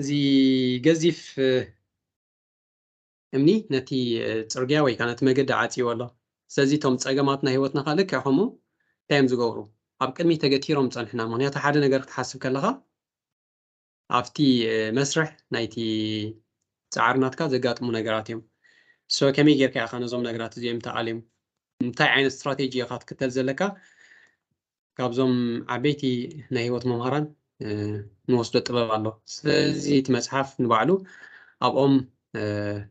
እዚ ገዚፍ እምኒ ነቲ ጽርግያ ወይ ከዓ ነቲ መገዲ ዓጽይዎ ኣሎ። ስለዚ እቶም ጸገማት ናይ ህይወትና ከዓ ልክዕ ከምኡ እንታይ እዮም ዝገብሩ? ኣብ ቅድሚ ተገቲሮም ጸንሕና። ምክንያቱ ሓደ ነገር ክትሓስብ ከለኻ ኣብቲ መስርሕ ናይቲ ጻዕሪ ናትካ ዘጋጥሙ ነገራት እዮም። So ከመይ ጌርካ ኢኻ ነዞም ነገራት እዚኦም ተኣልዮም? እንታይ ዓይነት ስትራቴጂ ኢኻ ትክተል ዘለካ? ካብዞም ዓበይቲ ናይ ህይወት መምሃራን ንወስዶ ጥበብ ኣሎ። ስለዚ እቲ መጽሓፍ ንባዕሉ ኣብኦም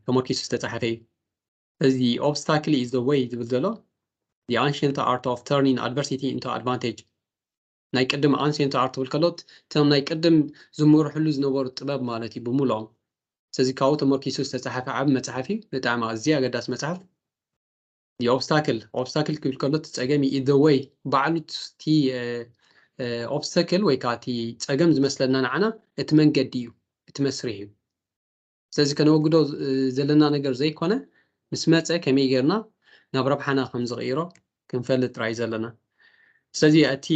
ተመርኪሱ ዝተጻሓፈ እዩ። እዚ obstacle is the way ዝብል ዘሎ the ancient art of turning adversity into advantage ናይ ቅድም ancient art ትብል ከሎ እቶም ናይ ቅድም ዝምርሕሉ ዝነበሩ ጥበብ ማለት እዩ ብምልኦም። ስለዚ ካብኡ ተመርኪሱ ዝተጻሓፈ ዓቢ መጽሓፍ እዩ። ብጣዕሚ ኣዝዩ ኣገዳሲ መጽሓፍ። obstacle obstacle ክብል ከሎ እቲ ጸገም እዩ the way ባዕሉ እቲ obstacle ወይ ከዓ እቲ ጸገም ዝመስለና ንዓና እቲ መንገዲ እዩ፣ እቲ መስርሕ እዩ። ስለዚ ከነወግዶ ዘለና ነገር ዘይኮነ ምስ መፀ ከመይ ጌርና ናብ ረብሓና ከም ዝቕይሮ ክንፈልጥ ጥራይ ዘለና። ስለዚ እቲ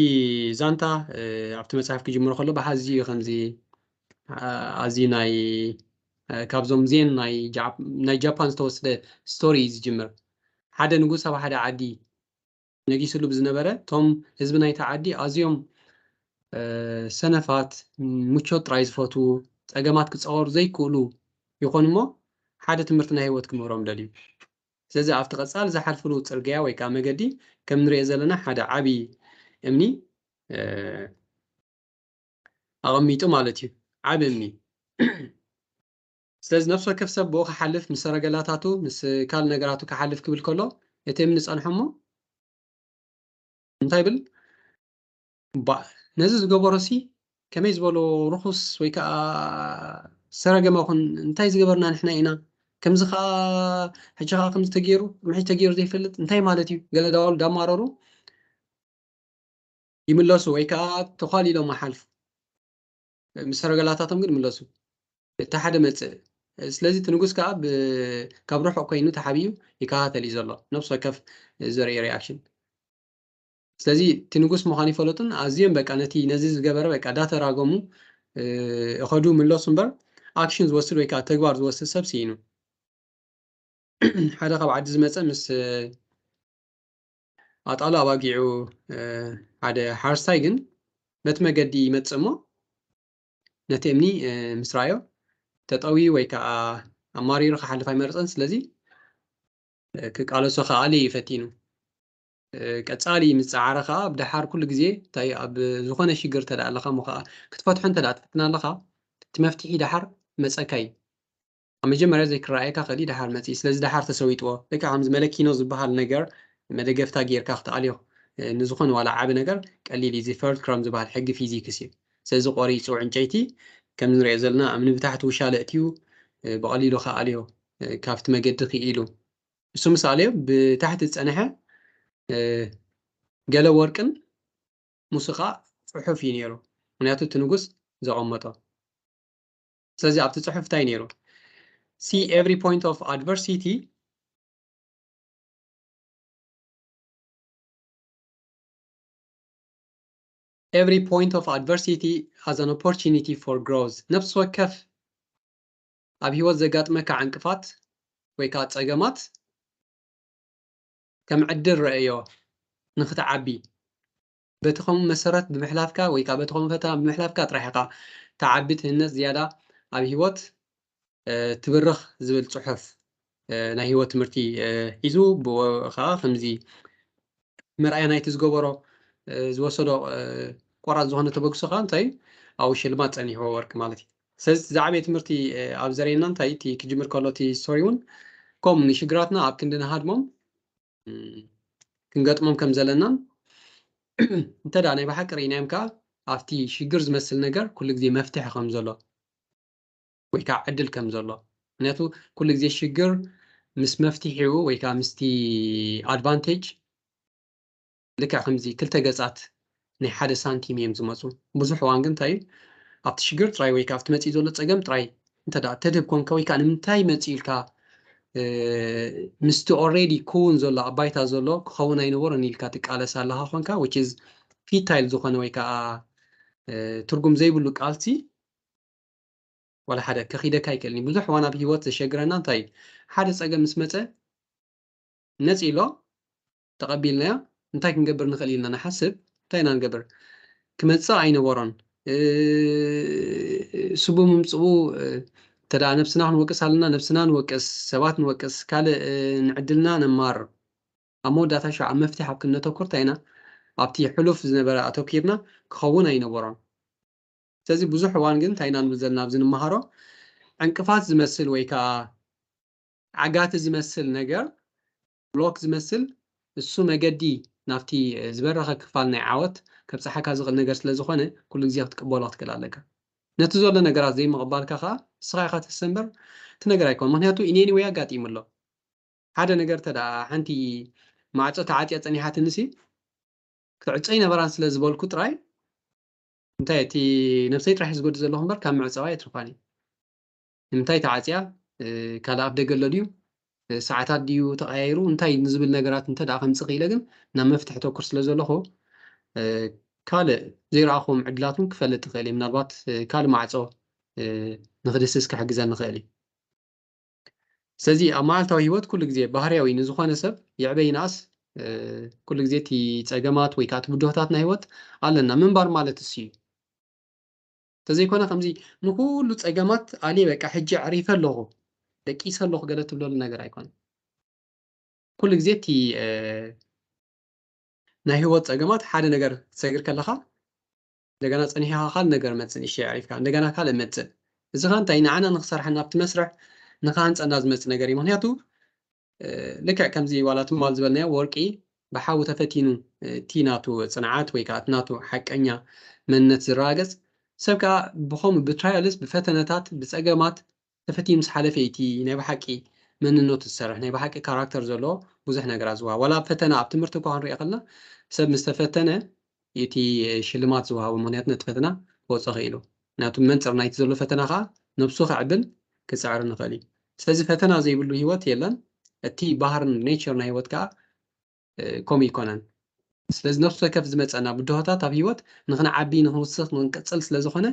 ዛንታ ኣብቲ መፅሓፍ ክጅምሮ ከሎ ብሓዚ እዩ ከምዚ ኣዝዩ ናይ ካብዞም ዜን ናይ ጃፓን ዝተወስደ ስቶሪ እዩ ዝጅምር። ሓደ ንጉስ ኣብ ሓደ ዓዲ ነጊስሉ ብዝነበረ እቶም ህዝቢ ናይቲ ዓዲ ኣዝዮም ሰነፋት፣ ምቾት ጥራይ ዝፈትዉ፣ ፀገማት ክፀወሩ ዘይክእሉ ይኾኑ እሞ ሓደ ትምህርቲ ናይ ህይወት ክምህሮም ደልዩ። ስለዚ ኣብቲ ቀፃሊ ዝሓልፍሉ ፅርግያ ወይ ከዓ መገዲ ከም ንሪኦ ዘለና ሓደ ዓብዪ እምኒ ኣቐሚጡ ማለት እዩ። ዓቢ እምኒ። ስለዚ ነፍሲ ወከፍ ሰብ ብኡ ክሓልፍ ምስ ሰረገላታቱ ምስ ካልእ ነገራቱ ክሓልፍ ክብል ከሎ እቲ እምኒ ጸንሖ እሞ እንታይ ይብል? ነዚ ዝገበሮሲ ከመይ ዝበሎ ርኹስ ወይ ከዓ ሰረገመ ኹን እንታይ ዝገበርና ንሕና ኢና? ከምዚ ከዓ ሕጂ ከዓ ከምዚ ተገይሩ ቅድሚ ሕጂ ተገይሩ ዘይፈልጥ እንታይ ማለት እዩ? ገለ ዳዋሉ ዳማረሩ ይምለሱ ወይ ከዓ ተዃሊሎም ይሓልፉ። ምስ ሰረገላታቶም ግን ይምለሱ። እቲ ሓደ መጽእ። ስለዚ እቲ ንጉስ ከዓ ካብ ርሑቕ ኮይኑ ተሓቢኡ ይከታተል እዩ ዘሎ፣ ነፍሲ ወከፍ ዘርኢ ሪኣክሽን። ስለዚ እቲ ንጉስ ምዃኑ ይፈለጡን ኣዝዮም በቃ ነቲ ነዚ ዝገበረ በቃ ዳተራገሙ እኸዱ ምለሱ እምበር ኣክሽን ዝወስድ ወይ ከዓ ተግባር ዝወስድ ሰብ ስኢኑ። ሓደ ካብ ዓዲ ዝመፀ ምስ ኣጣሉ ኣባጊዑ ሓደ ሓረስታይ ግን በቲ መገዲ ይመፅእ እሞ ነቲ እምኒ ምስ ረኣዮ ተጠውዩ ወይ ከዓ ኣማሪሩ ክሓልፍ ኣይመረፀን። ስለዚ ክቃለሶ ክኣሊ እዩ ፈቲኑ። ቀፃሊ ምስ ፀዓረ ከዓ ኣብ ደሓር ኩሉ ግዜ እንታይ ኣብ ዝኾነ ሽግር እንተ ኣለኻ እሞ ከዓ ክትፈትሖ እንተ ትፍትን ኣለኻ እቲ መፍትሒ ደሓር መፀካ እዩ። ኣብ መጀመርያ ዘይክረኣየካ ከሊ ደሓር መፂ። ስለዚ ደሓር ተሰዊጥዎ ልክዕ ከምዚ መለኪኖ ዝበሃል ነገር መደገፍታ ጌርካ ክትኣልዮ ንዝኾነ ዋላ ዓቢ ነገር ቀሊል እዩ። እዚ ፈርድ ክረም ዝበሃል ሕጊ ፊዚክስ እዩ። ስለዚ ቆሪፁ ዕንጨይቲ ከም ንሪኦ ዘለና እምኒ ብታሕቲ ውሻለ እትዩ ብቐሊሉ ክኣልዮ ካብቲ መገዲ ክኢሉ እሱ ምስ ኣልዮ ብታሕቲ ዝፀንሐ ገለ ወርቅን ሙስኻ ጽሑፍ እዩ ነይሩ። ምክንያቱ እቲ ንጉስ ዘቐመጦ። ስለዚ ኣብቲ ጽሑፍ እንታይ ነይሩ? See every point of adversity every point of adversity as an opportunity for growth። ነፍሲ ወከፍ ኣብ ህይወት ዘጋጥመካ ዕንቅፋት ወይ ከዓ ጸገማት ከም ዕድል ረእዮ ንክትዓቢ። በቲ ከምኡ መሰረት ብምሕላፍካ ወይ ከዓ በቲ ከምኡ ፈተና ብምሕላፍካ ጥራሕ ኢኻ ትዓቢ፣ ትህነፅ፣ ዝያዳ ኣብ ህይወት ትብርኽ ዝብል ፅሑፍ ናይ ህይወት ትምህርቲ ሒዙ ብኡ ከዓ ከምዚ መርኣያ ናይቲ ዝገበሮ ዝወሰዶ ቆራፅ ዝኾነ ተበግሶ ከዓ እንታይ ኣብኡ ሽልማት ፀኒሕዎ ወርቂ ማለት እዩ። ስለዚ እቲ ዝዓበየ ትምህርቲ ኣብ ዘርእየና እንታይ እቲ ክጅምር ከሎ እቲ ስቶሪ እውን ከምኡ ንሽግራትና ኣብ ክንዲ ንሃድሞም ክንገጥሞም ከም ዘለናን እንተ ደኣ ናይ ብሓቂ ርኢናዮም ከኣ ኣብቲ ሽግር ዝመስል ነገር ኩሉ ግዜ መፍትሒ ከም ዘሎ ወይ ከዓ ዕድል ከም ዘሎ ምክንያቱ ኩሉ ግዜ ሽግር ምስ መፍትሒኡ ወይ ከዓ ምስቲ ኣድቫንቴጅ ልክዕ ከምዚ ክልተ ገጻት ናይ ሓደ ሳንቲም እዮም ዝመፁ። ብዙሕ እዋን ግን እንታይ እዩ ኣብቲ ሽግር ጥራይ ወይ ከዓ ኣብቲ መፂኡ ዘሎ ፀገም ጥራይ እንተ ደኣ ተድህብ ኮንካ ወይ ከዓ ንምንታይ መፂኡ ኢልካ ምስቲ ኦልሬዲ ክውን ዘሎ ኣብ ባይታ ዘሎ ክኸውን ኣይነበሮን ኢልካ ትቃለስ ኣለኻ ኮንካ which is ፊታይል ዝኾነ ወይ ከዓ ትርጉም ዘይብሉ ቃልሲ ዋላ ሓደ ከኺደካ ኣይክእልን እዩ። ብዙሕ እዋን ኣብ ህይወት ዘሸግረና እንታይ እዩ? ሓደ ጸገም ምስ መጸ ነጺ ኣሎ፣ ተቐቢልናዮ፣ እንታይ ክንገብር ንኽእል ኢልና ንሓስብ፣ እንታይ ኢና ንገብር? ክመጽእ ኣይነበሮን። እ፣ ስቡ ምምጽኡ፣ እ፣ እንተ ደኣ ነብስና ክንወቅስ ኣለና፣ ነብስና ንወቅስ፣ ሰባት ንወቅስ፣ ካልእ፣ እ፣ ንዕድልና ነማርር። ኣብ መወዳእታ ሸው ኣብ መፍትሒ ኣብ ክነተኩር እንታይ ኢና ኣብቲ ሕሉፍ ዝነበረ ኣተኪርና ክኸውን ኣይነበሮን። ስለዚ ብዙሕ እዋን ግን እንታይ ኢና ንብል ዘለና ኣብዚ ንምሃሮ ዕንቅፋት ዝመስል ወይ ከዓ ዓጋቲ ዝመስል ነገር ብሎክ ዝመስል እሱ መገዲ ናብቲ ዝበረኸ ክፋል ናይ ዓወት ከብፅሓካ ዝኽእል ነገር ስለ ዝኾነ ኩሉ ግዜ ክትቅበሎ ክትክእል ኣለካ። ነቲ ዘሎ ነገራት ዘይምቕባልካ ከዓ ንስኻ ኢኻ ተሰንበር እቲ ነገር ኣይኮን። ምክንያቱ ኢኔኒ ወይ ኣጋጢሙ ኣሎ ሓደ ነገር ተዳ ሓንቲ ማዕፆ ተዓፅያ ፀኒሓትንሲ ክትዕፀይ ነበራን ስለ ዝበልኩ ጥራይ እንታይ እቲ ነብሰይ ጥራሕ ዝጎድ ዘለኹ እምበር ካብ ምዕፀባ የትርፋኒ። ንምንታይ ተዓፅያ ካልእ ኣብ ደገ ኣሎ ድዩ ሰዓታት ድዩ ተቐያይሩ እንታይ ንዝብል ነገራት እንተ ደኣ ከምፅእ ክኢለ ግን ናብ መፍትሒ ተኩር ስለ ዘለኹ ካልእ ዘይረኣኹዎም ዕድላት እውን ክፈልጥ ይኽእል እዩ። ምናልባት ካልእ ማዕፆ ንክድስስ ክሕግዘን ንኽእል እዩ። ስለዚ ኣብ መዓልታዊ ህይወት ኩሉ ግዜ ባህርያዊ ንዝኾነ ሰብ ይዕበ ይንኣስ ኩሉ ግዜ እቲ ፀገማት ወይ ከዓ እቲ ብድሆታት ናይ ህይወት ኣለና ምንባር ማለት እሱ እዩ። እንተዘይኮነ ከምዚ ንኩሉ ፀገማት ኣልየ በቃ ሕጂ ኣዕሪፈ ኣለኹ ደቂሰ ኣለኹ ገለ ትብለሉ ነገር ኣይኮነን። ኩሉ ግዜ እቲ ናይ ህይወት ፀገማት ሓደ ነገር ክትሰግር ከለኻ እንደገና ፀኒሕኻ ካልእ ነገር መፅእ ንእሽተይ ኣዕሪፍካ እንደገና ካልእ መፅእ እዚ ኸ እንታይ ንዓና ንክሰርሐና ኣብቲ መስርሕ ንክሃንፀና ዝመፅእ ነገር እዩ። ምክንያቱ ልክዕ ከምዚ ዋላ ትማል ዝበልናዮ ወርቂ ብሓዊ ተፈቲኑ እቲ ናቱ ፅንዓት ወይ ከዓ እቲ ናቱ ሓቀኛ መንነት ዝረጋገፅ ሰብ ከዓ ብኸምኡ ብትራያልስ ብፈተነታት ብፀገማት ተፈቲኑ ምስ ሓለፈ እቲ ናይ ብሓቂ መንነቱ ዝሰርሕ ናይ ብሓቂ ካራክተር ዘለዎ ብዙሕ ነገራት ዝወሃብ ዋላ ኣብ ፈተና ኣብ ትምህርቲ እኳ ክንሪኦ ከለና ሰብ ምስ ተፈተነ እቲ ሽልማት ዝወሃቦ ምክንያቱ ነቲ ፈተና ክወፅኦ ክኢሉ ምክንያቱ መንፅር ናይቲ ዘሎ ፈተና ከዓ ነብሱ ከዕብን ክፅዕር ንኽእል እዩ። ስለዚ ፈተና ዘይብሉ ህይወት የለን። እቲ ባህርን ኔቸር ናይ ህይወት ከዓ ከምኡ ይኮነን። ስለዚ ነፍሲ ወከፍ ዝመፀና ብድሆታት ኣብ ህይወት ንክንዓቢ ንክንውስኽ ንክንቅፅል ስለዝኾነ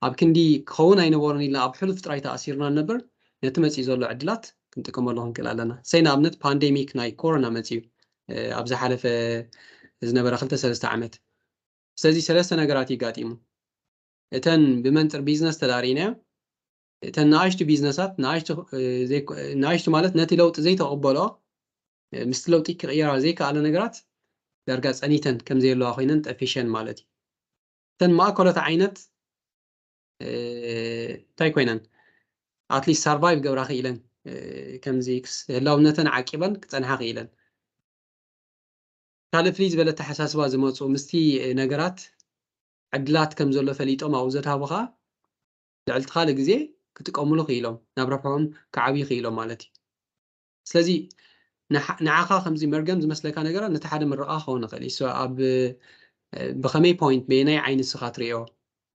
ኣብ ክንዲ ክኸውን ኣይነበሮን ኢልና ኣብ ሕሉፍ ጥራይ ተኣሲርና ንነብር ነቲ መፂኡ ዘሎ ዕድላት ክንጥቀመሉ ክንክእል ኣለና። ሰይ ንኣብነት ፓንዴሚክ ናይ ኮሮና መፂኡ ኣብ ዝሓለፈ ዝነበረ ክልተ ሰለስተ ዓመት ስለዚ ሰለስተ ነገራት ይጋጢሙ። እተን ብመንፅር ቢዝነስ ተዳሪናዮ እተን ንኣሽቱ ቢዝነሳት ንኣሽቱ ማለት ነቲ ለውጢ ዘይተቐበሎ ምስቲ ለውጢ ክቕየራ ዘይከኣለ ነገራት ዳርጋ ፀኒተን ከም ዘየለዋ ኮይነን ጠፊሸን ማለት እዩ። እተን ማእከሎት ዓይነት እንታይ ኮይነን ኣትሊስት ሳርቫይቭ ገብራ ክኢለን ከምዚ ህላውነተን ዓቂበን ክፀንሓ ክኢለን ካልእ ፍልይ ዝበለ ኣተሓሳስባ ዝመፁ ምስቲ ነገራት ዕድላት ከም ዘሎ ፈሊጦም ኣብኡ ዘድሃቡ ከዓ ልዕልቲ ካልእ ግዜ ክጥቀምሉ ክኢሎም ናብ ረብሖም ክዓብዩ ክኢሎም ማለት እዩ። ስለዚ ንዓኻ ከምዚ መርገም ዝመስለካ ነገራት ነቲ ሓደ ምርቓ ክኸውን ይኽእል እዩ። ኣብ ብኸመይ ፖይንት በየናይ ዓይኒ ንስኻ ትሪኦ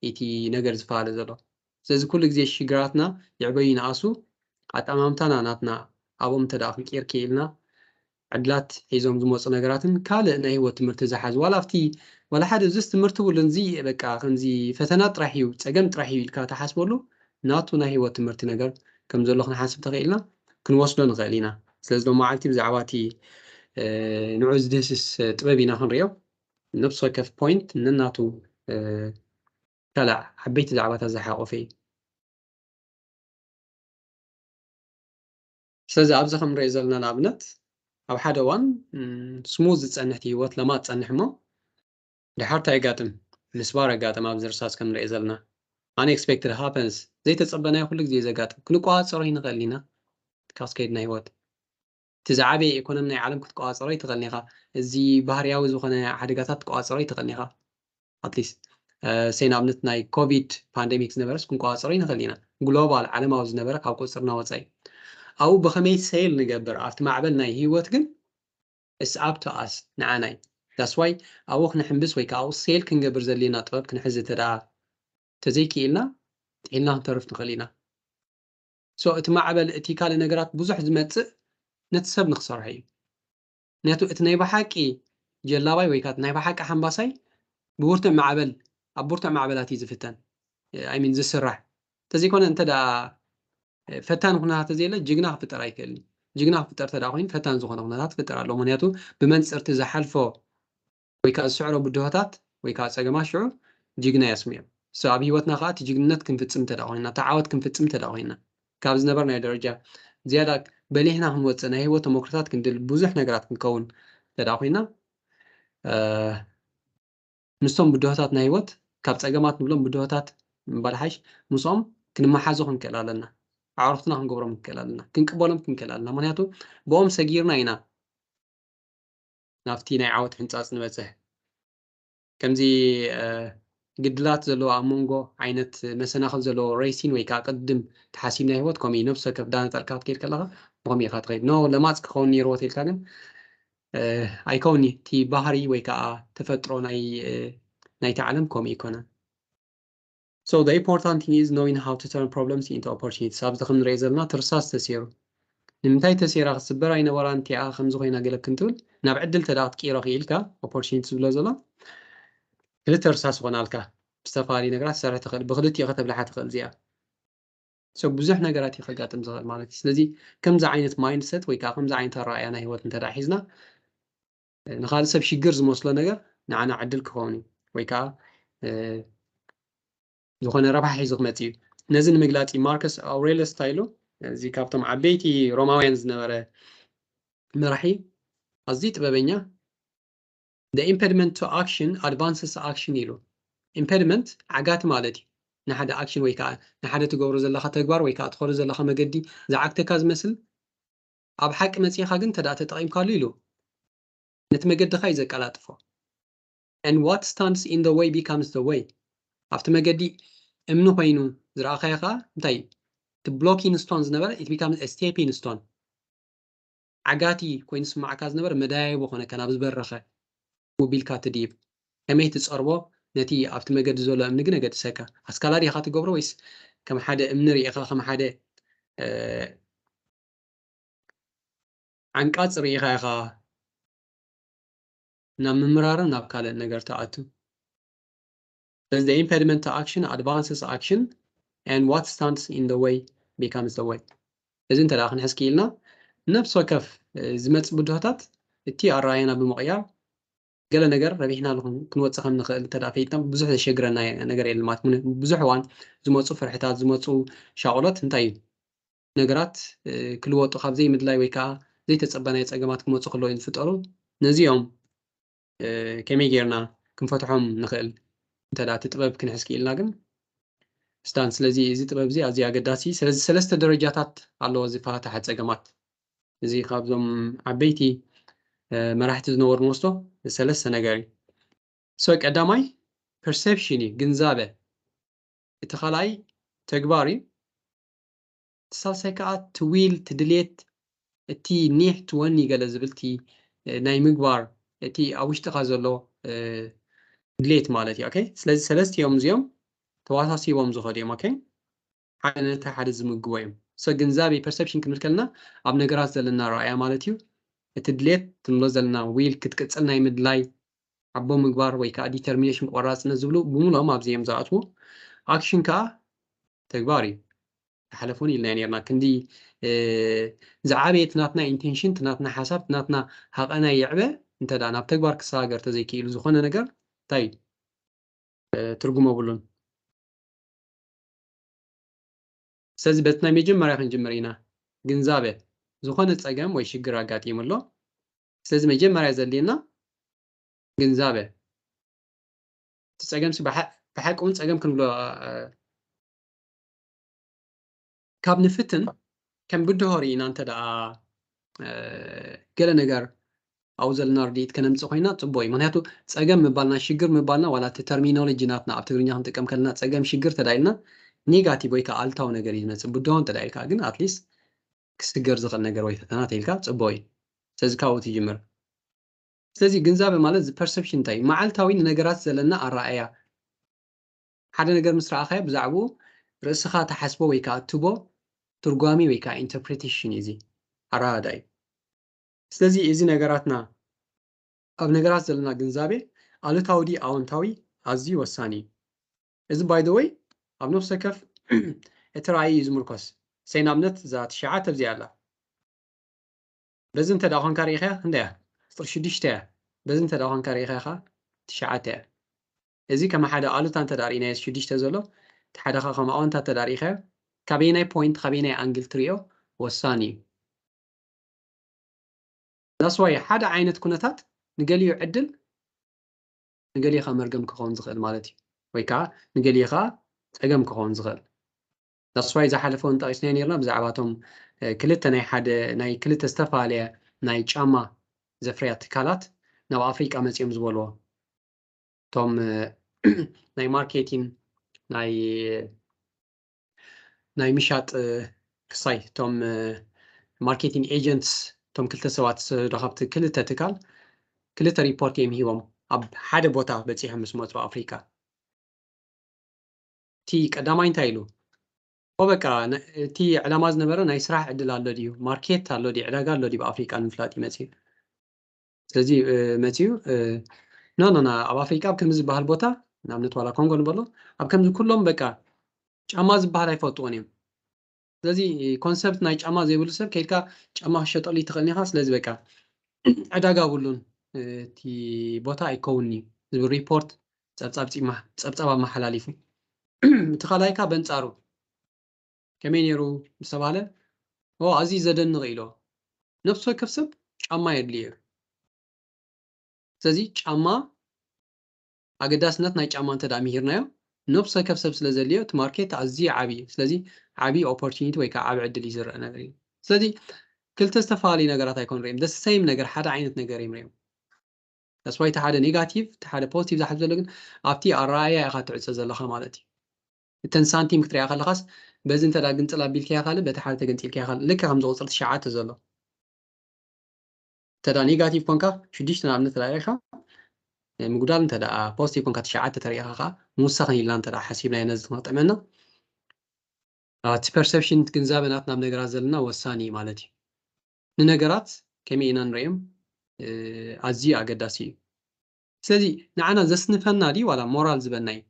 እቲ ነገር ዝፈላለ ዘሎ ስለዚ ኩሉ ግዜ ሽግራትና ይዕበዩ ይንኣሱ ኣጠማምታና ናትና ኣብኦም እንተ ደኣ ክንቅይር ክኢልና ዕድላት ሒዞም ዝመፁ ነገራትን ካልእ ናይ ህይወት ትምህርቲ ዝሓዙ ዋላ ኣብቲ ዋላ ሓደ እዙስ ትምህርቲ ብሉን እዚ በቃ ከምዚ ፈተና ጥራሕ እዩ ፀገም ጥራሕ እዩ ኢልካ ተሓስበሉ ናቱ ናይ ህይወት ትምህርቲ ነገር ከም ዘሎ ክንሓስብ ተኽኢልና ክንወስዶ ንኽእል ኢና። ስለዚ ሎም መዓልቲ ብዛዕባ እቲ ንዑ ዝድህስስ ጥበብ ኢና ክንሪኦ ነብሲ ወከፍ ፖይንት ነናቱ ካልእ ዓበይቲ ዛዕባታት ዝሓቆፈ እዩ። ስለዚ ኣብዚ ከም ንሪኦ ዘለና ንኣብነት ኣብ ሓደ እዋን ስሙዝ ዝፀንሕ ህይወት ለማት ፀንሕ እሞ ድሓር እንታይ የጋጥም ምስባር የጋጥም ኣብዚ ርሳስ ከም ንሪኦ ዘለና unexpected happens ዘይተፀበናዮ ኩሉ ግዜ ዘጋጥም ክንቆፃፀሮ ይንኽእል ኢና ካስኬድ ናይ ህይወት እቲ ዝዓበየ ኢኮኖሚ ናይ ዓለም ክትቆፃፀሮ ይትኽእል ኢኻ እዚ ባህርያዊ ዝኾነ ሓደጋታት ክትቆፃፀሮ ይትኽእል ኢኻ ኣትሊስት ሰይ ንኣብነት ናይ ኮቪድ ፓንደሚክ ዝነበረስ ክንቆፃፀሮ ይንኽእል ኢና ግሎባል ዓለማዊ ዝነበረ ካብ ቁፅርና ወፃኢ ኣብኡ ብኸመይ ሴል ንገብር ኣብቲ ማዕበል ናይ ህይወት ግን it's up to us ንዓናይ that's why ኣብኡ ክንሕምብስ ወይ ከዓ ኣብኡ ሴል ክንገብር ዘድልየና ጥበብ ክንሕዝ እንተ ደኣ ተዘይክኢልና ጥሒልና ክንተርፍ ንኽእል ኢና so እቲ ማዕበል እቲ ካልእ ነገራት ብዙሕ ዝመፅእ ነቲ ሰብ ንክሰርሖ እዩ ምክንያቱ እቲ ናይ ብሓቂ ጀላባይ ወይ ከዓ ናይ ብሓቂ ሓምባሳይ ብብርቱዕ ማዕበል ኣብ ብርቱዕ ማዕበላት እዩ ዝፍተን I mean ዝስራሕ ተዘይኮነ እንተ ደኣ ፈታኒ ኩነታት ተዘየለ ጅግና ክፍጠር ኣይክእልን። ጅግና ክፍጠር ተደኣ ኮይኑ ፈታኒ ዝኾነ ኩነታት ክፍጠር ኣለዎ። ምክንያቱ ብመንፅር እቲ ዝሓልፎ ወይ ከዓ ዝስዕሮ ብድሆታት ወይ ከዓ ፀገማት ሽዑ ጅግና የስምዮ። So ኣብ ህይወትና ከዓ እቲ ጅግንነት ክንፍፅም እንተ ደኣ ኮይና፣ እቲ ዓወት ክንፍፅም እንተ ደኣ ኮይና፣ ካብ ዝነበርናዮ ደረጃ ዝያዳ በሊሕና ክንወፅእ፣ ናይ ህይወት ተመክሮታት ክንድል፣ ብዙሕ ነገራት ክንከውን እንተ ደኣ ኮይና፣ እ፣ ምስቶም ብድሆታት ናይ ህይወት፣ ካብ ፀገማት ንብሎም ብድሆታት ምባል ሓይሽ፣ ምስኦም ክንመሓዞ ክንክእል ኣለና። ኣዕሩኽትና ክንገብሮም ክንክእል ኣለና። ክንቅበሎም ክንክእል ኣለና። ምክንያቱ ብኦም ሰጊርና ኢና ናብቲ ናይ ዓወት ሕንፃፅ ንበፅሕ። ከምዚ፣ እ፣ ግድላት ዘለዎ ኣብ መንጎ ዓይነት መሰናኽል ዘለዎ ሬሲን ወይ ከዓ ቅድም ተሓሲብ ናይ ህይወት ከምኡ እዩ። ነብሲ ወከፍ ዳነጠልካ ክትከይድ ከለኻ ብኸምኡ ኢኻ ትኸይድ። ኖ ለማፅ ክኸውን ነይርዎ ተኢልካ ግን፣ እ፣ ኣይከውን'ዩ። እቲ ባህሪ ወይ ከዓ ተፈጥሮ ናይ፣ እ፣ ናይቲ ዓለም ከምኡ ይኮነ። So the important thing is knowing how to turn problems into opportunities። ኣብዚ ከም ንሪኦ ዘለና ትርሳስ ተሰይሩ። ንምንታይ ተሰይራ? ክትስበር ኣይነበራን፣ እንቲኣ ከምዚ ኮይና ገለ ክንትብል፣ ናብ ዕድል ተዳ ክትቅይሮ ክኢልካ፣ ኦፖርቹኒቲ ዝብሎ ዘሎ ክልተ ርሳስ ይኾናልካ። ብዝተፈላለዩ ነገራት ትሰርሕ ትኽእል፣ ብክልቲኡ ከተብልሓ ትኽእል እዚኣ። So ብዙሕ ነገራት እዩ ከጋጥም ዝኽእል ማለት እዩ። ስለዚ ከምዚ ዓይነት ማይንድሰት ወይ ከዓ ከምዚ ዓይነት ኣረኣእያ ናይ ህይወት እንተ ደኣ ሒዝና፣ ንኻልእ ሰብ ሽግር ዝመስሎ ነገር ንዓና ዕድል ክኸውን እዩ፣ ወይ ከዓ፣ እ፣ ዝኾነ ረብሓ ሒዙ ክመጽእ እዩ። ነዚ ንምግላጽ እዩ ማርከስ ኣውሬልየስ እንታይ ኢሉ? እዚ ካብቶም ዓበይቲ ሮማውያን ዝነበረ መራሒ፣ ኣዝዩ ጥበበኛ፣ "The impediment to action advances action" ኢሉ። ኢምፔድመንት ዓጋቲ ማለት እዩ። ንሓደ ኣክሽን ወይ ከዓ ንሓደ ትገብሮ ዘለኻ ተግባር ወይ ከዓ ትኸዶ ዘለኻ መገዲ ዝዓግተካ ዝመስል፣ ኣብ ሓቂ መጺኻ ግን እንተ ደኣ ተጠቒምካሉ ኢሉ፣ ነቲ መገድኻ እዩ ዘቀላጥፎ። "And what stands in the way becomes the way." ኣብቲ መገዲ እምኒ ኮይኑ ዝረኣኻዮ ኸኣ እንታይ እዩ? እቲ ብሎኪንግ ስቶን ዝነበረ፣ it becomes a stepping stone። ዓጋቲ ኮይኑ ዝስምዓካ ዝነበረ መደያይቦ ኮነካ ናብ ዝበረኸ ውቢልካ ትድይብ። ከመይ ትጸርቦ ነቲ ኣብቲ መገዲ ዘሎ እምኒ ግን የገድሰካ። ኣስካላ ዲኻ ትገብሮ ወይስ ከም ሓደ እምኒ ርኢኻ፣ ከም ሓደ፣ እ፣ ዓንቃጽ ርኢኻ ኢኻ ናብ ምምራርን ናብ ካልእ ነገር ትኣቱ? ስለዚ the impediment to action advances action and what stands in the way becomes the way። እዚ እንተ ደኣ ክንሕዝ ክኢልና፣ ነፍሲ ወከፍ፣ እ፣ ዝመጽእ ብድሆታት እቲ ኣረኣእያና ብምቕያር ገለ ነገር ረቢሕናሉ ክን-፣ ክንወጽእ ከም ንኽእል እንተ ደኣ ፈሊጥና ብዙሕ ዘሸግረና ነገር የለን ማለት። ምክንያቱ ብዙሕ እዋን ዝመጹ ፍርሕታት፣ ዝመጹ ሻቕሎት እንታይ እዩ? ነገራት፣ እ፣ ክልወጡ ካብ ዘይምድላይ ወይ ከዓ ዘይተጸበናዮ ጸገማት ክመጹ ከለዉ እዮም ዝፍጠሩ። ነዚኦም፣ እ፣ ከመይ ጌርና ክንፈትሖም ንኽእል? እንተ ደኣ እቲ ጥበብ ክንሕዝ ክኢልና ግን ስታን። ስለዚ እዚ ጥበብ እዚ ኣዝዩ ኣገዳሲ። ስለዚ ሰለስተ ደረጃታት ኣለዎ እዚ ፈታሒ ጸገማት። እዚ ካብዞም ዓበይቲ፣ እ፣ መራሕቲ ዝነበሩ ንወስዶ ሰለስተ ነገር እዩ። So ቀዳማይ ፐርሰፕሽን እዩ፣ ግንዛበ። እቲ ካልኣይ ተግባር እዩ። እቲ ሳልሳይ ከዓ እቲ ዊል፣ እቲ ድሌት፣ እቲ ኒሕ፣ እቲ ወኒ ገለ ዝብል እቲ፣ እ፣ ናይ ምግባር እቲ ኣብ ውሽጥኻ ዘሎ፣ እ፣ ድሌት ማለት እዩ። ኦኬ፣ ስለዚ ሰለስቲኦም እዚኦም ተዋሳሲቦም ዝኸዱ እዮም። ኦኬ፣ ሓደ ነቲ ሓደ ዝምግቦ እዮም። So ግንዛቤ ፐርሰፕሽን ክንብል ከለና ኣብ ነገራት ዘለና ረኣያ ማለት እዩ። እቲ ድሌት ክንብሎ ዘለና ዊል ክትቅጽል ናይ ምድላይ ሓቦ ምግባር ወይ ከዓ ዲተርሚኔሽን ቆራፅነት ዝብሉ ብምልኦም ኣብዚ እዮም ዝኣትዉ። ኣክሽን ከዓ ተግባር እዩ። ተሓለፉን ኢልና ነርና ክንዲ፣ እ፣ ዝዓበየ እቲ ናትና ኢንቴንሽን፣ እቲ ናትና ሓሳብ፣ እቲ ናትና ሃቐና ይዕበ እንተ ደኣ ናብ ተግባር ክሰጋገር ተዘይክኢሉ ዝኾነ ነገር እንታይ እዩ? እ፣ ትርጉም የብሉን። ስለዚ በቲ ናይ መጀመርያ ክንጅምር ኢና። ግንዛበ፣ ዝኾነ ጸገም ወይ ሽግር ኣጋጢሙ ኣሎ። ስለዚ መጀመርያ ዘድልየና ግንዛበ። እቲ ጸገምሲ ብሓ-፣ ብሓቂ እውን ጸገም ክንብሎ፣ እ፣ ካብ ንፍትን ከም ብድሆ ርኢና እንተ ደኣ፣ እ፣ ገለ ነገር ኣብኡ ዘለና ርድኢት ከነምጽእ ኮይና ጽቡቕ እዩ። ምክንያቱ ጸገም ምባልና፣ ሽግር ምባልና፣ ዋላ እቲ ተርሚኖሎጂ ናትና ኣብ ትግርኛ ክንጥቀም ከለና ጸገም፣ ሽግር ተዳኢልና ኔጋቲቭ ወይ ከዓ ኣልታዊ ነገር እዩ ዝመጽእ። ብድሆ እንተ ደኣ ኢልካ ግን ኣትሊስት ክስገር ዝኽእል ነገር ወይ ፈተና ተኢልካ ጽቡቕ እዩ። ስለዚ ካብኡ ትጅምር። ስለዚ ግንዛበ ማለት እዚ ፐርሰፕሽን እንታይ እዩ? መዓልታዊ ንነገራት ዘለና ኣረኣእያ። ሓደ ነገር ምስ ረኣኻዮ ብዛዕባኡ ርእስኻ ትሓስቦ ወይ ከዓ እትቦ ትርጓሜ ወይ ከዓ ኢንተርፕሬቴሽን እዩ እዚ ኣረዳድኣ እዩ። ስለዚ እዚ ነገራትና ኣብ ነገራት ዘለና ግንዛቤ ኣሉታዊ ድዩ ኣወንታዊ ኣዝዩ ወሳኒ እዩ። እዚ ባይ ዘ ወይ ኣብ ነፍሲ ወከፍ እቲ ራእይ እዩ ዝምርኮስ። ሰይ ንኣብነት እዛ ትሽዓተ ኣብዚኣ ኣላ። በዚ እንተ ደኣ ኾንካ ርኢኻ ክንደይ እያ? ቁፅሪ ሽዱሽተ እያ። በዚ እንተ ደኣ ኾንካ ርኢኻ ኢኻ ትሽዓተ እያ። እዚ ከም ሓደ ኣሉታ እንተ ደኣ ርኢናዮ ሽዱሽተ ዘሎ፣ እቲ ሓደ ኸዓ ከም ኣወንታ እንተ ደኣ ርኢኻዮ፣ ካበየናይ ፖይንት፣ ካበየናይ ኣንግል ትሪኦ ወሳኒ እዩ። That's why ሓደ ዓይነት ኩነታት ንገሊኡ ዕድል ንገሊኡ ኸዓ መርገም ክኸውን ዝኽእል ማለት እዩ፣ ወይ ከዓ ንገሊኡ ኸዓ ፀገም ክኸውን ዝኽእል። That's why ዝሓለፈ እውን ጠቒስናዮ ነይርና ብዛዕባ እቶም ክልተ ናይ ሓደ ናይ ክልተ ዝተፈላለየ ናይ ጫማ ዘፍርያ ትካላት ናብ ኣፍሪቃ መፂኦም ዝበልዎ እቶም ናይ ማርኬቲን ናይ ናይ ምሻጥ ክሳይ እቶም ማርኬቲንግ ኤጀንትስ እቶም ክልተ ሰባት ዝረኸብቲ ክልተ ትካል ክልተ ሪፖርት እዮም ሂቦም ኣብ ሓደ ቦታ በፂሖም ምስ መፁ ኣፍሪካ። እቲ ቀዳማይ እንታይ ኢሉ? ኦ በቃ እቲ ዕላማ ዝነበረ ናይ ስራሕ ዕድል ኣሎ ድዩ፣ ማርኬት ኣሎ ድዩ፣ ዕዳጋ ኣሎ ድዩ ብኣፍሪቃ ንምፍላጥ እዩ መፅኡ። ስለዚ መፅኡ ኖ ኖ ኣብ ኣፍሪቃ ኣብ ከምዚ ዝበሃል ቦታ ንኣብነት ዋላ ኮንጎ ንበሎ ኣብ ከምዚ ኩሎም በቃ ጫማ ዝበሃል ኣይፈልጥዎን እዮም። ስለዚ ኮንሰፕት ናይ ጫማ ዘይብሉ ሰብ ከይድካ ጫማ ክሸጠሉ ይትኽእል ኢኻ። ስለዚ በቃ ዕዳጋ ብሉን እቲ ቦታ ኣይከውን እዩ ዝብል ሪፖርት ፀብፃብ ኣመሓላሊፉ። እቲ ካልኣይካ በንፃሩ ከመይ ነይሩ ዝተባህለ ኣዝዩ ዘደንቕ ኢሎ። ነፍሲ ወከፍ ሰብ ጫማ የድልዮ እዩ። ስለዚ ጫማ ኣገዳስነት ናይ ጫማ እንተ ደኣ ምሂርናዮ ነፍሲ ወከፍ ሰብ ስለ ዘድልዮ እቲ ማርኬት ኣዝዩ ዓብዪ እዩ። ስለዚ ዓብዪ ኦፖርቹኒቲ ወይ ከዓ ዓብዪ ዕድል እዩ ዝረአ ነገር እዩ። ስለዚ ክልተ ዝተፈላለዩ ነገራት ኣይኮን ሪኦም the same ነገር ሓደ ዓይነት ነገር እዮም ሪኦም። That's why እቲ ሓደ ኔጋቲቭ እቲ ሓደ ፖዚቲቭ ዝሓዝ ዘሎ ግን ኣብቲ ኣረኣእያ ኢኻ ትዕፆ ዘለኻ ማለት እዩ። እተን ሳንቲም ክትሪኣ ከለኻስ በዚ እንተ ግንፅል ኣቢልካያ ካልእ በቲ ሓደ ተገንፂልካያ ካልእ ልክዕ ከምዚ ቁፅሪ ትሽዓተ ዘሎ እንተ ኔጋቲቭ ኮንካ ሽዱሽተ ንኣብነት ተላኢኻ ምጉዳል እንተ ፖዚቲቭ ኮንካ ትሽዓተ ተሪኢኻ ከዓ ምውሳኽ ኢልና እንተ ሓሲብናዮ ነዚ ክነጥዕመና እቲ ፐርሰፕሽን ግንዛበ ናትና ኣብ ነገራት ዘለና ወሳኒ እዩ ማለት እዩ። ንነገራት ከመይ ኢና ንሪኦም ኣዝዩ ኣገዳሲ እዩ። ስለዚ ንዓና ዘስንፈና ድዩ ዋላ ሞራል ዝበና እዩ?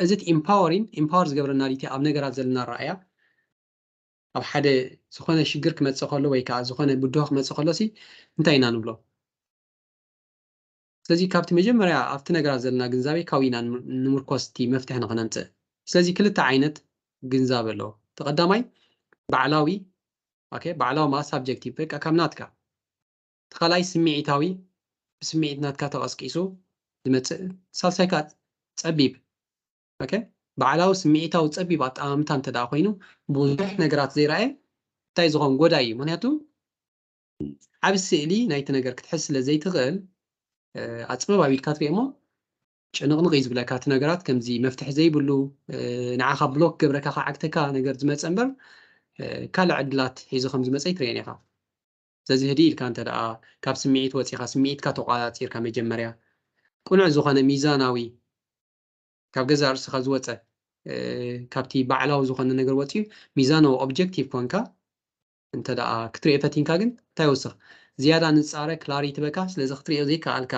እዚ ኢምፓወሪን ኢምፓወር ዝገብረና ድዩ ኣብ ነገራት ዘለና ረኣያ? ኣብ ሓደ ዝኾነ ሽግር ክመፅእ ከሎ ወይ ከዓ ዝኾነ ብድሆ ክመፅእ ከሎ ሲ እንታይ ኢና ንብሎ? ስለዚ ካብቲ መጀመርያ ኣብቲ ነገራት ዘለና ግንዛቤ ካው ኢና ንምርኮስ እቲ መፍትሒ ንክነምፅእ። ስለዚ ክልተ ዓይነት ግንዛበ ኣለዎ። እቲ ቀዳማይ ባዕላዊ ባዕላዊ ማለት ሳብጀክቲቭ በቃ ካብ ናትካ። እቲ ካልኣይ ስምዒታዊ ብስምዒት ናትካ ተቐስቂሱ ዝመፅእ። ሳልሳይ ከዓ ፀቢብ ባዕላዊ ስምዒታዊ ፀቢብ ኣጠማምታ እንተ ደኣ ኮይኑ ብዙሕ ነገራት ዘይረኣየ እንታይ ዝኾን ጎዳይ እዩ። ምክንያቱ ዓብ ስእሊ ናይቲ ነገር ክትሕዝ ስለ ዘይትኽእል ኣፅብብ ኣቢልካ ትሪኦ እሞ ጭንቕንቕ እዩ ዝብለካ እቲ ነገራት ከምዚ መፍትሒ ዘይብሉ ንዓኻ ብሎክ ገብረካ ክዓግተካ ነገር ዝመፀ እምበር ካልእ ዕድላት ሒዙ ከም ዝመፀ ይትርእየን ኢኻ። ስለዚ ህድእ ኢልካ እንተ ደኣ ካብ ስምዒት ወፂኻ ስምዒትካ ተቋፃፂርካ መጀመርያ ቅኑዕ ዝኾነ ሚዛናዊ ካብ ገዛእ ርእስኻ ዝወፀ ካብቲ ባዕላዊ ዝኾነ ነገር ወፂኡ ሚዛናዊ ኦብጀክቲቭ ኮንካ እንተ ደኣ ክትሪኦ ፈቲንካ ግን እንታይ ወስኽ ዝያዳ ንፃረ ክላሪቲ በካ ስለዚ ክትሪኦ ዘይከኣልካ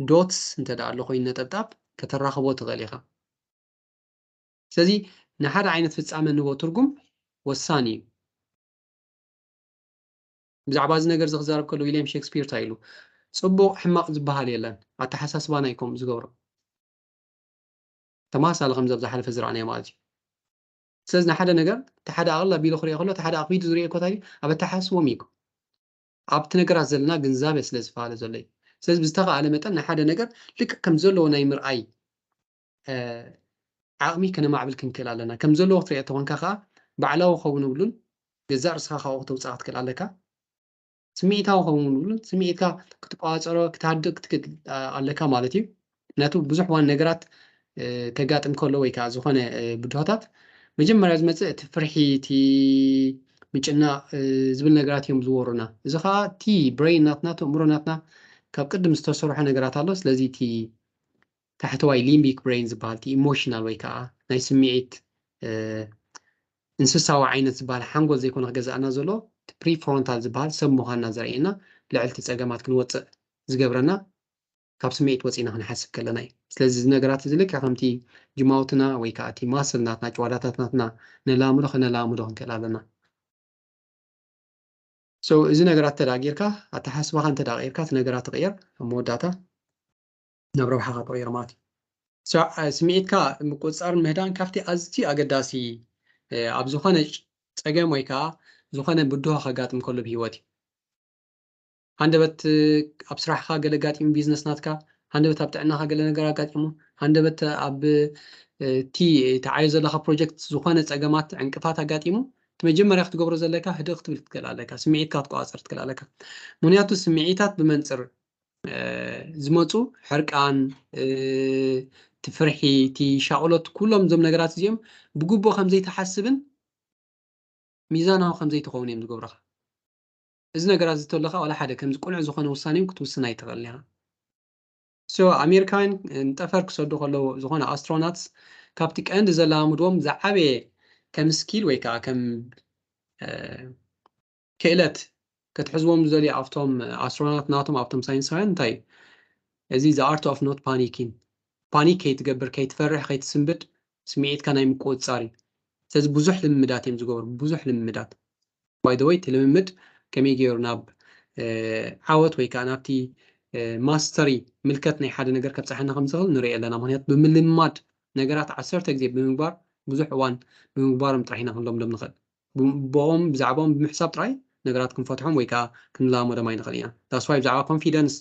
ዶትስ እንተ ደኣ ኣሎ ኮይኑ ነጠብጣብ ከተራኽቦ ትኽእል ኢኻ። ስለዚ ንሓደ ዓይነት ፍፃመ ንቦ ትርጉም ወሳኒ እዩ። ብዛዕባ እዚ ነገር እዚ ክዛረብ ከሎ ዊልያም ሼክስፒር እንታይ ኢሉ? ፅቡቕ ሕማቕ ዝበሃል የለን፣ ኣተሓሳስባና እዩ ከምኡ ዝገብሮ። ተመሳሳሊ ከምዚ ኣብ ዝሓለፈ ዝረኣናዮ ማለት እዩ። ስለዚ ንሓደ ነገር እቲ ሓደ ኣቕልል ኣቢሉ ክሪኦ ከሎ እቲ ሓደ ኣኽቢዱ ዝሪኦ እኮ እንታይ እዩ? ኣብ ኣተሓሳስቦም እዩ እኮ። ኣብቲ ነገራት ዘለና ግንዛበ ስለ ዝፈላለ ዘሎ እዩ። ስለዚ ብዝተኻእለ መጠን ንሓደ ነገር ልክዕ ከም ዘለዎ ናይ ምርኣይ ዓቕሚ ከነማዕብል ክንክእል ኣለና። ከም ዘለዎ ክትሪኦ ተኾንካ ከዓ ባዕላዊ ክኸውን ብሉን ገዛእ ርእስኻ ካብኡ ክተውፅኣ ክትክእል ኣለካ። ስምዒታዊ ክኸውን ብሉን ስምዒትካ ክትቋፀሮ ክትሃድእ ክትክእል ኣለካ ማለት እዩ። ምክንያቱ ብዙሕ ዋን ነገራት ከጋጥም ከሎ ወይ ከዓ ዝኾነ ብድሆታት መጀመርያ ዝመፅእ እቲ ፍርሒ እቲ ምጭናቕ ዝብል ነገራት እዮም ዝወሩና። እዚ ከዓ እቲ ብሬን ናትና እቲ እምሮ ናትና ካብ ቅድም ዝተሰርሖ ነገራት ኣሎ። ስለዚ እቲ ታሕተዋይ ሊምቢክ ብሬን ዝበሃል እቲ ኢሞሽናል ወይ ከዓ ናይ ስምዒት እንስሳዊ ዓይነት ዝበሃል ሓንጎል ዘይኮነ ክገዛእና ዘሎ እቲ ፕሪፍሮንታል ዝበሃል ሰብ ምዃንና ዘርእየና ልዕልቲ ፀገማት ክንወፅእ ዝገብረና ካብ ስምዒት ወፂና ክንሓስብ ከለና እዩ። ስለዚ እዚ ነገራት እዚ ልክዕ ከምቲ ጅማውትና ወይ ከዓ እቲ ማስል ናትና ጭዋዳታት ናትና ነላምዶ ከነላምዶ ክንክእል ኣለና። So እዚ ነገራት እንተ ደኣ ጌርካ፣ ኣተሓስባኻ እንተ ደኣ ቀይርካ፣ እቲ ነገራት ትቕየር፣ ኣብ መወዳእታ ናብ ረብሓኻ ትቕየር ማለት እዩ። So ስምዒትካ ምቁጽጻርን ምህዳን ካብቲ ኣዝዩ ኣገዳሲ ኣብ ዝኾነ ጸገም ወይ ከዓ ዝኾነ ብድሆ ከጋጥም ከሎ ብህይወት እዩ። ሃንደበት ኣብ ስራሕካ ገለ ኣጋጢሙ፣ ቢዝነስ ናትካ፣ ሃንደበት ኣብ ጥዕናካ ገለ ነገር ኣጋጢሙ፣ ሃንደበት ኣብ እቲ ትዓዮ ዘለካ ፕሮጀክት ዝኾነ ጸገማት፣ ዕንቅፋት ኣጋጢሙ፣ እቲ መጀመርያ ክትገብሮ ዘለካ ህድእ ክትብል ትክእል ኣለካ፣ ስምዒትካ ክትቆጻጸር ትክእል ኣለካ። ምክንያቱ ስምዒታት ብመንጽር ዝመፁ ሕርቃን፣ እቲ ፍርሒ፣ እቲ ሻቕሎት፣ ኩሎም እዞም ነገራት እዚኦም ብግቡእ ከም ዘይትሓስብን ሚዛናዊ ከም ዘይትኸውን እዮም ዝገብሩኻ። እዚ ነገራት እዚ ተለካ ዋላ ሓደ ከምዚ ቅኑዕ ዝኾነ ውሳኔ እውን ክትውስን ኣይትኽእልን ኢኻ። So ኣሜሪካውያን ንጠፈር ክሰዱ ከለዉ ዝኾነ ኣስትሮናትስ ካብቲ ቀንዲ ዘላምድዎም ዝዓበየ ከም ስኪል ወይ ከዓ ከም ክእለት ክትሕዝዎም ዝደልዩ ኣብቶም ኣስትሮናት ናቶም ኣብቶም ሳይንሳውያን እንታይ እዩ? እዚ the art of not panicking፣ ፓኒክ ከይትገብር፣ ከይትፈርሕ፣ ከይትስንብድ፣ ስምዒትካ ናይ ምቁፅፃር እዩ። ስለዚ ብዙሕ ልምምዳት እዮም ዝገብሩ፣ ብዙሕ ልምምዳት። By the way እቲ ልምምድ ከመይ ገይሩ ናብ ዓወት ወይ ከዓ ናብቲ ማስተሪ ምልከት ናይ ሓደ ነገር ከብፀሐና ከም ዝኽእል ንርኢ ኣለና። ምክንያቱ ብምልማድ ነገራት ዓሰርተ ግዜ ብምግባር ብዙሕ እዋን ብምግባሮም ጥራሕ ኢና ክንለምዶም ንኽእል። ብኦም ብዛዕባኦም ብምሕሳብ ጥራይ ነገራት ክንፈትሖም ወይ ከዓ ክንላመዶም ኣይንኽእል ኢና። That's why ብዛዕባ ኮንፊደንስ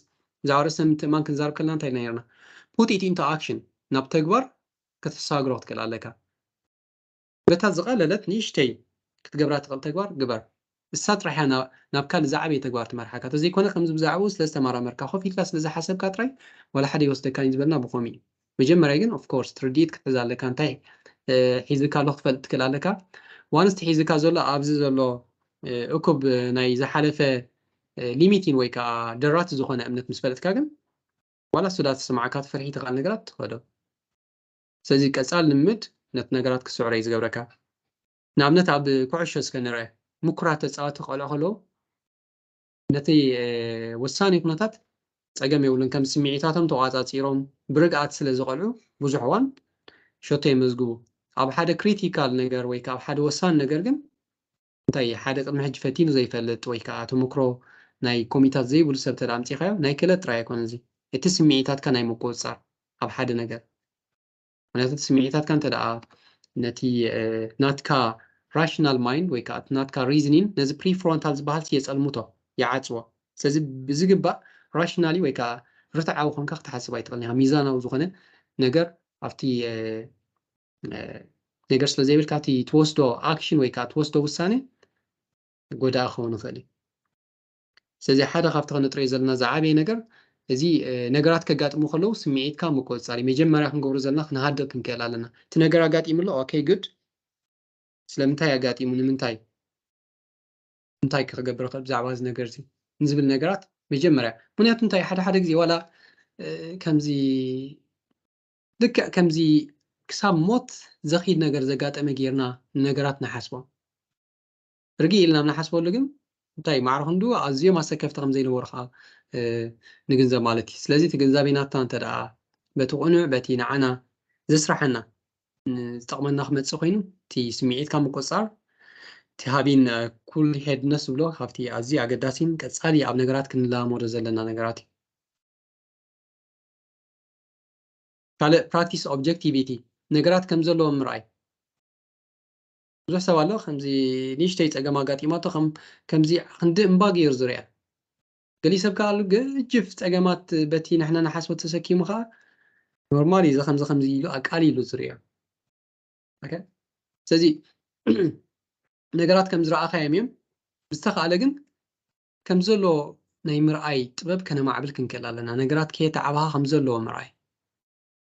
ብዛዕባ ርእሰ ምትእማን ክንዛረብ ከለና እንታይ ነርና? Put it into action፣ ናብ ተግባር ከተሳግሮ ክትክእል ኣለካ። በታ ዝቐለለት ንእሽተይ ክትገብራ ትኽእል ተግባር ግበር። እሳ ጥራሕ እያ ናብ ካልእ ዝዓበየ ተግባር ትመርሓካ። ተዘይኮነ ከምዚ ብዛዕባኡ ስለ ዝተመራመርካ፣ ኮፍ ኢልካ ስለ ዝሓሰብካ ጥራይ ዋላ ሓደ ይወስደካን እዩ ዝበልና ብኸምኡ እዩ። መጀመርያ ግን ኦፍኮርስ ርድኢት ክትሕዝ ኣለካ። እንታይ ሒዝካ ኣሎ ክትፈልጥ ትክእል ኣለካ። ዋንስ ሒዝካ ዘሎ ኣብዚ ዘሎ እኩብ ናይ ዝሓለፈ ሊሚቲን ወይ ከዓ ደራቲ ዝኾነ እምነት ምስ ፈለጥካ ግን ዋላ እሱ ዳተሰማዓካ እቲ ፍርሒ እቲ ካልእ ነገራት ትኸዶ። ስለዚ ቀፃል ልምድ ነቲ ነገራት ክስዕሮ እዩ ዝገብረካ። ንኣብነት ኣብ ኩዕሾ እስከ ንርአ። ምኩራት ተፃወቲ ክቐልዑ ከለዉ ነቲ ወሳኒ ኩነታት ፀገም የብሉን። ከም ስምዒታቶም ተቋፃፂሮም ብርግኣት ስለ ዝቐልዑ ብዙሕ እዋን ሸቶ የመዝግቡ። ኣብ ሓደ ክሪቲካል ነገር ወይ ከዓ ኣብ ሓደ ወሳኒ ነገር ግን እንታይ ሓደ ቅድሚ ሕጂ ፈቲኑ ዘይፈልጥ ወይ ከዓ ተመክሮ ናይ ኮሚታት ዘይብሉ ሰብ ተዳ ኣምፂኻዮ ናይ ክእለት ጥራይ ኣይኮነ እዚ እቲ ስምዒታትካ ናይ ምቁፅፃር ኣብ ሓደ ነገር ምክንያቱ እቲ ስምዒታትካ እንተ ደኣ ነቲ ናትካ ራሽናል ማይንድ ወይ ከዓ ናትካ ሪዝኒን ነዚ ፕሪፍሮንታል ዝበሃል የፀልምቶ ይዓፅዎ። ስለዚ ብዝግባእ ራሽናሊ ወይ ከዓ ርትዓዊ ኮንካ ክትሓስብ ኣይትኽእልን ኢኻ። ሚዛናዊ ዝኾነ ነገር ኣብቲ ነገር ስለ ዘይብልካ እቲ ትወስዶ ኣክሽን ወይ ከዓ ትወስዶ ውሳኔ ጎዳኢ ክኸውን ይኽእል እዩ። ስለዚ ሓደ ካብቲ ከነጥርዮ ዘለና ዝዓበየ ነገር እዚ ነገራት ከጋጥሙ ከለዉ ስምዒትካ ምቁፅፃር እዩ። መጀመርያ ክንገብሮ ዘለና ክንሃድእ ክንክእል ኣለና። እቲ ነገር ኣጋጢሙ ኣሎ፣ ኦኬ ጉድ፣ ስለምንታይ ኣጋጢሙ፣ ንምንታይ፣ እንታይ ክገብር ይኽእል ብዛዕባ እዚ ነገር እዚ ንዝብል ነገራት መጀመርያ። ምክንያቱ እንታይ ሓደ ሓደ ግዜ ዋላ ከምዚ ልክዕ ከምዚ ክሳብ ሞት ዘኺድ ነገር ዘጋጠመ ጌርና ንነገራት ንሓስቦ። ርግእ ኢልና ንሓስበሉ ግን እንታይ ማዕረ ክንዱ ኣዝዮም ኣሰከፍቲ ከም ዘይነበሩ ከዓ ንግንዘብ ማለት እዩ። ስለዚ እቲ ግንዛቤ ናትና እንተ ደኣ በቲ ቅኑዕ በቲ ንዓና ዘስራሐና ዝጠቕመና ክመፅእ ኮይኑ እቲ ስምዒትካ ምቁፅፃር እቲ ሃቢን ኩል ሄድነስ ዝብሎ ካብቲ ኣዝዩ ኣገዳሲን ቀፃሊ ኣብ ነገራት ክንለማመዶ ዘለና ነገራት እዩ። ካልእ ፕራክቲስ ኦብጀክቲቪቲ ነገራት ከም ዘለዎም ምርኣይ። ብዙሕ ሰብ ኣሎ ከምዚ ንእሽተይ ፀገም ኣጋጢማቶ ከምዚ ክንዲ እምባ ገይሩ ዝርያ። ገሊእ ሰብ ከዓ ኣሉ ገጅፍ ፀገማት በቲ ንሕና ንሓስቦ ተሰኪሙ ከዓ ኖርማል እዩ ከምዚ ከምዚ ኢሉ ኣቃሊሉ ዝርያ። ስለዚ ነገራት ከም ዝረኣኻዮም እዮም። ብዝተኻእለ ግን ከም ዘሎ ናይ ምርኣይ ጥበብ ከነማዕብል ክንክእል ኣለና። ነገራት ከየተዓባኻ ከም ዘለዎ ምርኣይ።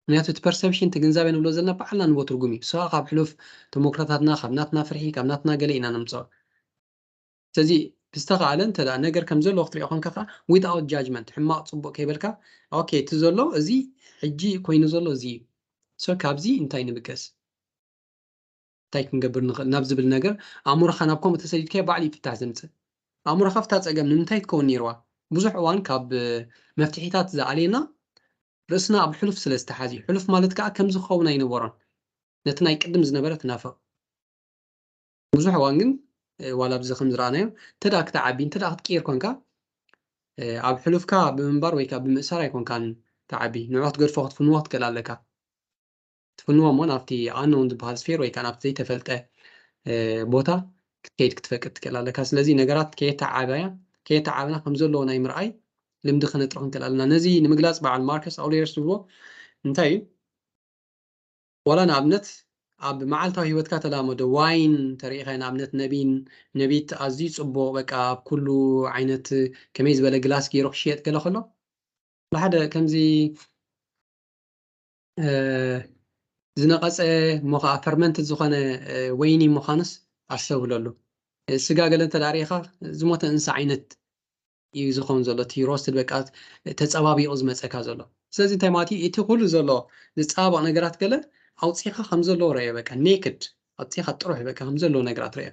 ምክንያቱ እቲ ፐርሰፕሽን እቲ ግንዛቤ ንብሎ ዘለና ባዕልና ንቦ ትርጉም እዩ። ሰዋ ካብ ሕሉፍ ተመክሮታትና ካብ ናትና ፍርሒ ካብ ናትና ገለ ኢና ነምፅኦ። ስለዚ ብዝተኻእለ እንተ ነገር ከም ዘሎ ክትሪኦ ኮንካ ከዓ ዊትኣውት ጃጅመንት ሕማቕ ፅቡቕ ከይበልካ ኦኬ እቲ ዘሎ እዚ ሕጂ ኮይኑ ዘሎ እዚ እዩ። ሶ ካብዚ እንታይ ንብገስ እንታይ ክንገብር ንኽእል ናብ ዝብል ነገር ኣእምሮኻ ናብ ከምኡ ተሰዲድካዮ ባዕሉ እዩ ፍታሕ ዘምፅእ። ኣእምሮኻ ፍታ ፀገም ንምንታይ ትከውን ነይርዋ? ብዙሕ እዋን ካብ መፍትሒታት ዝኣልየና ርእስና ኣብ ሕሉፍ ስለ ዝተሓዚ፣ ሕሉፍ ማለት ከዓ ከምዚ ክኸውን ኣይነበሮን። ነቲ ናይ ቅድም ዝነበረ ትናፍቕ። ብዙሕ እዋን ግን ዋላ ኣብዚ ከም ዝረኣናዮ እንተደኣ ክትዓቢ እንተደኣ ክትቅይር ኮንካ ኣብ ሕሉፍካ ብምንባር ወይ ከዓ ብምእሳር ኣይኮንካን ትዓቢ። ንዑ ክትገድፎ ክትፍንዎ ክትክእል ኣለካ። ትፍንዎ እሞ ናብቲ ኣነውን ዝበሃል ስፌር ወይ ከዓ ናብቲ ዘይተፈልጠ ቦታ ክትከይድ ክትፈቅድ ትክእል ኣለካ። ስለዚ ነገራት ከየተዓበያ ከየተዓብና ከም ዘለዎ ናይ ምርኣይ ልምዲ ክነጥርኽ ንክእል ኣለና። ነዚ ንምግላፅ በዓል ማርከስ ኣውሬርስ ዝብሎ እንታይ እዩ? ዋላ ንኣብነት ኣብ መዓልታዊ ህይወትካ ተላመዶ። ዋይን ተሪኢኻ ንኣብነት ነቢን ነቢት ኣዝዩ ጽቡቕ፣ በቃ ኣብ ኩሉ ዓይነት ከመይ ዝበለ ግላስ ገይሩ ክሽየጥ ገለ ከሎ ሓደ ከምዚ ዝነቐጸ እሞ ከዓ ፈርመንት ዝኾነ ወይኒ ምዃኑስ ኣስተብህለሉ። ስጋ ገለ እንተ ሪኢኻ ዝሞተ እንስሳ ዓይነት እዩ ዝኸውን ዘሎ፣ እቲ ሮስትድ በቃ ተጸባቢቑ ዝመጸካ ዘሎ። ስለዚ እንታይ ማለት እዩ? እቲ ኩሉ ዘሎ ዝጻባቕ ነገራት ገለ ኣውጺኻ ከም ዘለዎ ረእዮ፣ በቃ ኔክድ ኣውጺኻ ጥሩሕ በቃ ከም ዘለዎ ነገራት ረእዮ።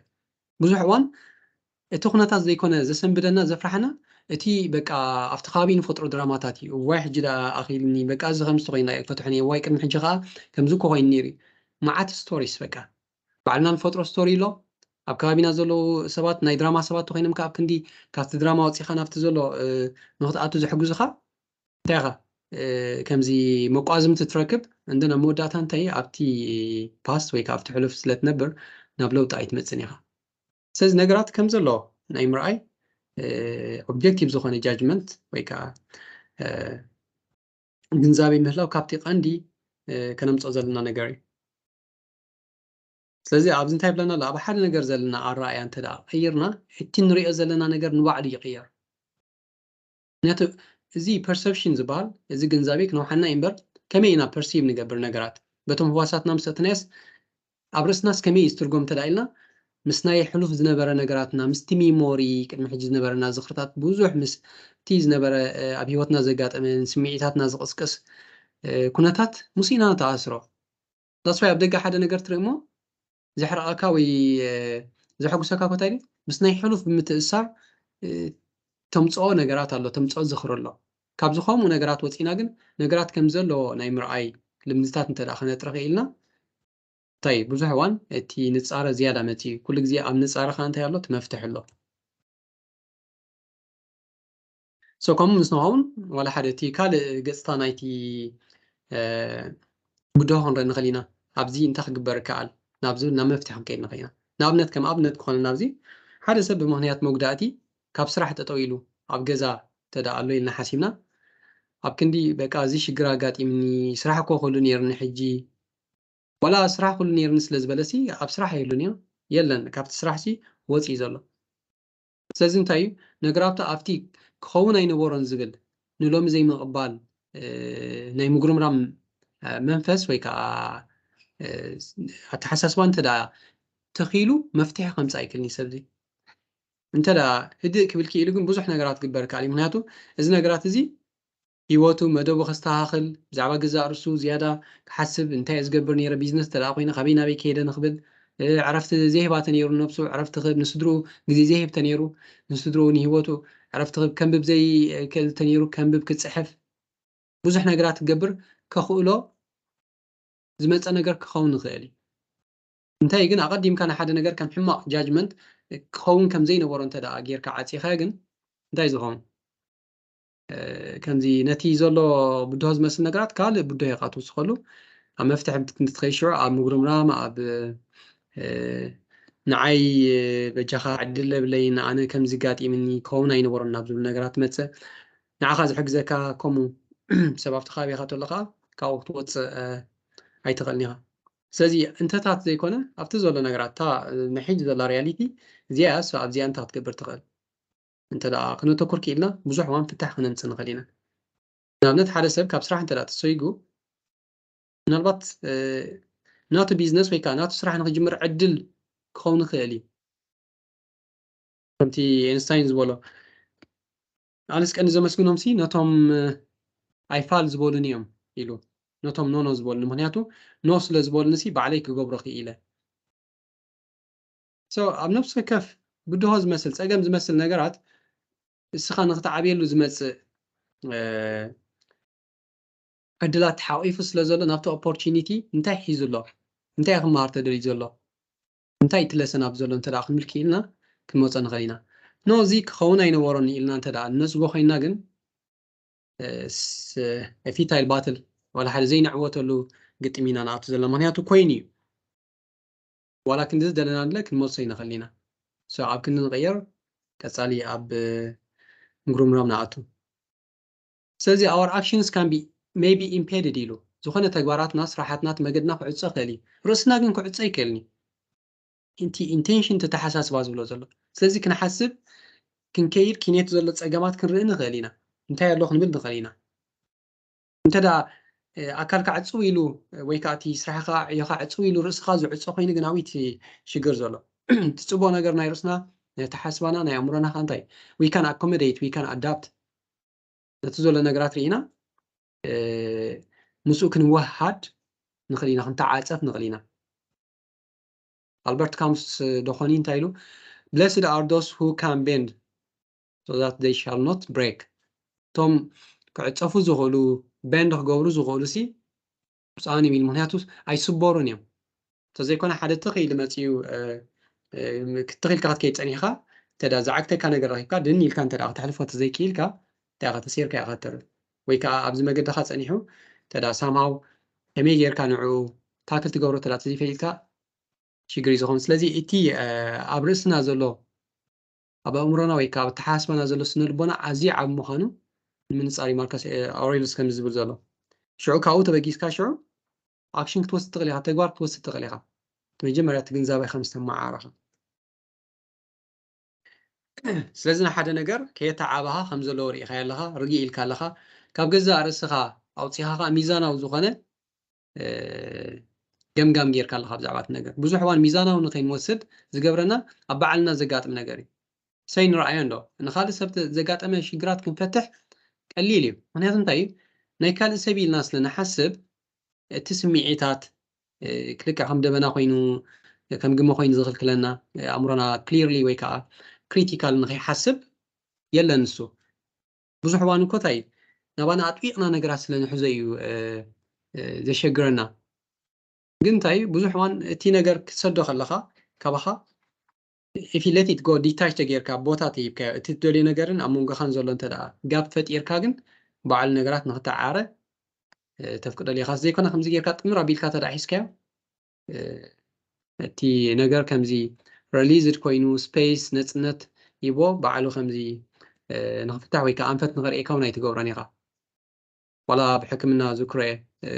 ብዙሕ እዋን እቲ ኩነታት ዘይኮነ ዘሰንብደና ዘፍራሕና እቲ በቃ ኣብቲ ከባቢ ንፈጥሮ ድራማታት እዩ። እዋይ ሕጂ ደኣ ኣኺልኒ፣ በቃ እዚ ከምዚ ተኮይና እየ ክፈትሖ ነየ፣ እዋይ ቅድሚ ሕጂ ከዓ ከምዚ እኮ ኮይኑ ነይሩ እዩ። መዓት ስቶሪስ በቃ ባዕልና ንፈጥሮ ስቶሪ ኣሎ። ኣብ ከባቢና ዘለዉ ሰባት ናይ ድራማ ሰባት ተኮይኖም ከዓ ኣብ ክንዲ ካብቲ ድራማ ወፂኻ ናብቲ ዘሎ ንክትኣቱ ዝሕግዙኻ እንታይ ኢኻ ከምዚ መቋዝምቲ ትረክብ እንደ ናብ መወዳእታ እንታይ ኣብቲ ፓስት ወይ ከዓ ኣብቲ ሕሉፍ ስለትነብር ናብ ለውጢ ኣይትመፅን ኢኻ። ስለዚ ነገራት ከም ዘሎ ናይ ምርኣይ ኦብጀክቲቭ ዝኾነ ጃጅመንት ወይ ከዓ ግንዛቤ ምህላው ካብቲ ቀንዲ ከነምፅኦ ዘለና ነገር እዩ። ስለዚ ኣብዚ እንታይ ይብለና ኣሎ? ኣብ ሓደ ነገር ዘለና ኣረኣእያ እንተ ደኣ ቀይርና እቲ ንሪኦ ዘለና ነገር ንባዕሉ ይቕየር። ምክንያቱ እዚ ፐርሰፕሽን ዝበሃል እዚ ግንዛቤ ክነውሓና እዩ እምበር ከመይ ኢና ፐርሲቭ ንገብር ነገራት በቶም ህዋሳትና ምስ ኣእተናዮስ ኣብ ርእስናስ ከመይ እዩ ዝትርጎም እንተ ደኣ ኢልና ምስ ናይ ሕሉፍ ዝነበረ ነገራትና ምስቲ ሚሞሪ ቅድሚ ሕጂ ዝነበረና ዝኽርታት ብዙሕ ምስቲ ዝነበረ ኣብ ህይወትና ዘጋጠመ ስምዒታትና ዝቕስቅስ ኩነታት ምስ ኢና ንተኣስሮ። ዳስዋይ ኣብ ደገ ሓደ ነገር ትርኢ እሞ ዘሕርቐካ ወይ ዘሐጉሰካ ኮታይ ምስ ናይ ሕሉፍ ብምትእሳር ተምፅኦ ነገራት ኣሎ፣ ተምፅኦ ዝኽሪ ኣሎ። ካብዚ ከምኡ ነገራት ወፂና ግን ነገራት ከም ዘለዎ ናይ ምርኣይ ልምድታት እንተ ደኣ ክነጥርኽ ኢልና እንታይ ብዙሕ እዋን እቲ ንፃረ ዝያዳ መፂ እዩ። ኩሉ ግዜ ኣብ ንፃረ ከዓ እንታይ ኣሎ? እቲ መፍትሒ ኣሎ። ሶ ከምኡ ምስ ንኸውን ዋላ ሓደ እቲ ካልእ ገፅታ ናይቲ ብድሆ ክንርኢ ንኽእል ኢና። ኣብዚ እንታይ ክግበር ይከኣል ናብ ዝብል ናብ መፍትሒ ክንከይድ ንኽእል ኢና። ንኣብነት ከም ኣብነት ክኾነና ኣብዚ ሓደ ሰብ ብምኽንያት መጉዳእቲ ካብ ስራሕ ጠጠው ኢሉ ኣብ ገዛ ተደኣ ኣሎ ኢልና ሓሲብና ኣብ ክንዲ በቃ እዚ ሽግር ኣጋጢምኒ ስራሕ እኮ ክህሉ ነይርኒ ሕጂ ዋላ ስራሕ ኩሉ ነይርኒ ስለ ዝበለሲ ኣብ ስራሕ የሉን እዩ የለን ካብቲ ስራሕሲ ወፂ ዘሎ። ስለዚ እንታይ እዩ ነገራቱ ኣብቲ ክኸውን ኣይነበሮን ዝብል ንሎሚ ዘይምቕባል ናይ ምጉርምራም መንፈስ ወይ ከዓ ኣተሓሳስባ እንተ ደኣ ተኺሉ መፍትሒ ከምፃእ ኣይክልኒ ሰብዚ እንተ ደኣ ህድእ ክብል ክኢሉ ግን ብዙሕ ነገራት ክግበር ይከኣል እዩ። ምክንያቱ እዚ ነገራት እዚ ህይወቱ መደቡ ከስተኻኽል ብዛዕባ ገዛእ ርእሱ ዝያዳ ክሓስብ እንታይ እየ ዝገብር ነይረ ቢዝነስ እንተ ደኣ ኮይነ ካበይ ናበይ ከይደ ንክብል ዕረፍቲ ዘይህባ ተነይሩ ንነብሱ ዕረፍቲ ክህብ ንስድርኡ ግዜ ዘይህብ ተነይሩ ንስድርኡ ንህይወቱ ዕረፍቲ ክህብ ከንብብ ዘይክእል ተነይሩ ከንብብ ክፅሕፍ ብዙሕ ነገራት ክገብር ከኽእሎ ዝመፀ ነገር ክኸውን ይኽእል እዩ። እንታይ ግን ኣቐዲምካ ንሓደ ነገር ከም ሕማቕ ጃጅመንት ክኸውን ከም ዘይነበሮ እንተ ደኣ ጌርካ ዓፂኻ ግን እንታይ ዝኸውን ከምዚ ነቲ ዘሎ ብድሆ ዝመስል ነገራት ካልእ ብድሆ ኢኻ ትውስኸሉ ኣብ መፍትሒ ክትኸይ ሽዑ ኣብ ምጉርምራም ኣብ ንዓይ በጃኻ ዕድል ለብለይ ንኣነ ከምዚ ጋጢምኒ ክኸውን ኣይነበሮን ናብ ዝብል ነገራት ትመፅእ ንዓኻ ዝሕግዘካ ከምኡ ሰብ ኣብቲ ከባቢኻ ተሎ ከዓ ካብኡ ክትወፅእ ኣይትኽእልን ኢኻ ስለዚ እንተታት ዘይኮነ ኣብቲ ዘሎ ነገራት እታ ንሕጂ ዘላ ሪያሊቲ እዚኣ እያ ኣብዚኣ እንታይ ክትገብር ትኽእል እንተ ደኣ ክነተኩር ክኢልና ብዙሕ እዋን ፍታሕ ክነምፅእ ንኽእል ኢና ንኣብነት ሓደ ሰብ ካብ ስራሕ እንተ ተሰይጉ ምናልባት ናቱ ቢዝነስ ወይ ከዓ ናቱ ስራሕ ንክጅምር ዕድል ክኸውን ይኽእል እዩ ከምቲ ኤንስታይን ዝበሎ ኣነስ ቀንዲ ዘመስግኖም ሲ ነቶም ኣይፋል ዝበሉን እዮም ኢሉ ነቶም ኖኖ ዝበሉኒ ምክንያቱ ኖ ስለ ዝበሉኒ ሲ ባዕለይ ክገብሮ ክኢለ so ኣብ ነፍሲ ወከፍ ብድሆ ዝመስል ፀገም ዝመስል ነገራት እስኻ ንክትዓብየሉ ዝመፅእ ዕድላት ተሓቂፉ ስለ ዘሎ ናብቲ ኦፖርቹኒቲ እንታይ ሒዙ ኣሎ? እንታይ ክመሃር ተደልዩ ዘሎ? እንታይ እቲ ለሰን ኣብ ዘሎ እንተ ደኣ ክንብል ክኢልና ክንመጾ ንኽእል ኢና። ኖ፣ እዚ ክኸውን ኣይነበሮን ኢልና እንተ ደኣ ንነጽጎ ኮይንና ግን፣ እ፣ ስ-፣ ፊታይል ባትል ዋላ ሓደ ዘይንዕወተሉ ግጥም ኢና ንኣቱ ዘለና። ምኽንያቱ ኮይኑ እዩ። ዋላ ክንዲ ዝደለናለ ክንመልሶ ኣይንኽእል ኢና። So ኣብ ክንዲ ንቕየር ቀጻሊ ኣብ፣ እ፣ ምጉርምራም ንኣቱ። ስለዚ our actions can be maybe impeded ኢሉ ዝኾነ ተግባራትና፣ ስራሓትና፣ እቲ መገድና ክዕጾ ይኽእል እዩ። ርእስና ግን ክዕጾ ኣይክእልን እዩ። ኢንቲ-፣ ኢንቴንሽን ተተሓሳስባ ዝብሎ ዘሎ። ስለዚ ክንሓስብ፣ ክንከይድ፣ ኪኔት ዘሎ ጸገማት ክንርኢ ንኽእል ኢና። እንታይ ኣሎ ክንብል ንኽእል ኢና። እንተ ደኣ፣ እ፣ ኣካልካ ዕጽው ኢሉ፣ እ፣ ወይ ከኣ እቲ ስራሕኻ ዕዮኻ ዕጽው ኢሉ ርእስኻ ዝዕጾ ኮይኑ ግን ኣብይ እቲ ሽግር ዘሎ። እቲ ጽቡቕ ነገር ናይ ርእስና፣ ናይ ኣተሓስባና፣ ናይ ኣእምሮና ከኣ እንታይ? We can accommodate, we can adapt። ነቲ ዘሎ ነገራት ርኢና፣ እ፣ ምስኡ ክንወሃድ ንኽእል ኢና፣ ክንተዓጸፍ ንኽእል ኢና። ኣልበርት ካሙስ ዶ ኾን እንታይ ኢሉ? Blessed are those who can bend so that they shall not break። እቶም ክዕጸፉ ዝኽእሉ፣ ቤንድ ክገብሩ ዝኽእሉ ሲ ብፁዓን እዮም ኢሉ። ምኽንያቱ ኣይስበሩን እዮም። እንተዘይኮነ ሓደ ትኽ ኢሉ መጺኡ፣ እ፣ እ፣ ክትኽ ኢልካ ክትከይድ ጸኒሕካ፣ እንተ ደኣ ዝዓግተካ ነገር ረኺብካ፣ ድን ኢልካ እንተ ደኣ ከተሕልፎ እንተዘይክኢልካ፣ እንታይ ኢኻ ተሰይርካ ኢኻ ትተርፍ። ወይ ከኣ ኣብዚ መገድኻ ጸኒሑ፣ እንተ ደኣ ሳምሃው ከመይ ጌርካ ንዕኡ ታክል ትገብሮ እንተ ደኣ ተዘይፈሊጥካ፣ ሽግር እዩ ዝኸውን። ስለዚ እቲ፣ እ፣ ኣብ ርእስና ዘሎ፣ ኣብ ኣእምሮና ወይ ከኣ ኣብ ኣተሓሳስባና ዘሎ ስነ ልቦና ኣዝዩ ዓቢ ምዃኑ ንምንጻር እዩ ማርከስ፣ እ፣ ኣውሬልዩስ ከምዚ ዝብል ዘሎ። ሽዑ ካብኡ ተበጊስካ ሽዑ ኣክሽን ክትወስድ ትኽእል ኢኻ፣ ተግባር ክትወስድ ትኽእል ኢኻ። እቲ መጀመርያ እቲ ግንዛቤ ከም ዝተመዓረኻ። ስለዚ ንሓደ ነገር ከየተዓባኻ ከም ዘለዎ ርኢኻዮ ኣለኻ፣ ርግእ ኢልካ ኣለኻ። ካብ ገዛእ ርእስኻ ኣውጺኻ ከኣ ሚዛናዊ ዝኾነ፣ እ፣ ገምጋም ጌርካ ኣለኻ ብዛዕባ እቲ ነገር። ብዙሕ እዋን ሚዛናዊ ንኸይንወስድ ዝገብረና ኣብ ባዕልና ዘጋጥም ነገር እዩ። ሰይ ንረኣዮ እንዶ፣ ንኻልእ ሰብ ተ-፣ ዘጋጠመ ሽግራት ክንፈትሕ ቀሊል እዩ። ምኽንያቱ እንታይ እዩ? ናይ ካልእ ሰብ ኢልና ስለ ንሓስብ፣ እቲ ስምዒታት፣ እ፣ ልክዕ ከም ደበና ኮይኑ ከም ግመ ኮይኑ ዝኽልክለና፣ እ፣ ኣእምሮና ክሊርሊ ወይ ከኣ ክሪቲካል ንኸይሓስብ የለን ንሱ። ብዙሕ እዋን እኮ እንታይ ናባና ኣጥቢቕና ነገራት ስለ ንሕዞ እዩ፣ እ፣ እ፣ ዘሸግረና። ግን እንታይ ብዙሕ እዋን እቲ ነገር ክትሰዶ ከለኻ ካባኻ if you let it go፣ ዲታች ተጌርካ ቦታ ተሂብካዮ፣ እቲ ትደልዮ ነገርን ኣብ መንጎኻን ዘሎ እንተ ደኣ ጋፕ ፈጢርካ ግን ባዕሉ ነገራት ንኽተዓረ፣ እ፣ ተፍቅደሉ ኢኻ። ዘይኮነ ከምዚ ጌርካ ጥምር ኣቢልካ እንተ ደኣ ሒዝካዮ፣ እ፣ እቲ ነገር ከምዚ ሪሊዝድ ኮይኑ ስፔስ ነጽነት ሂቦ ባዕሉ ከምዚ፣ እ፣ ንኽፍታሕ ወይ ከኣ ኣንፈት ንኽርእየካ እውን ኣይትገብሮን ኢኻ። ዋላ ኣብ ሕክምና ዝክሮ እየ፣ እ፣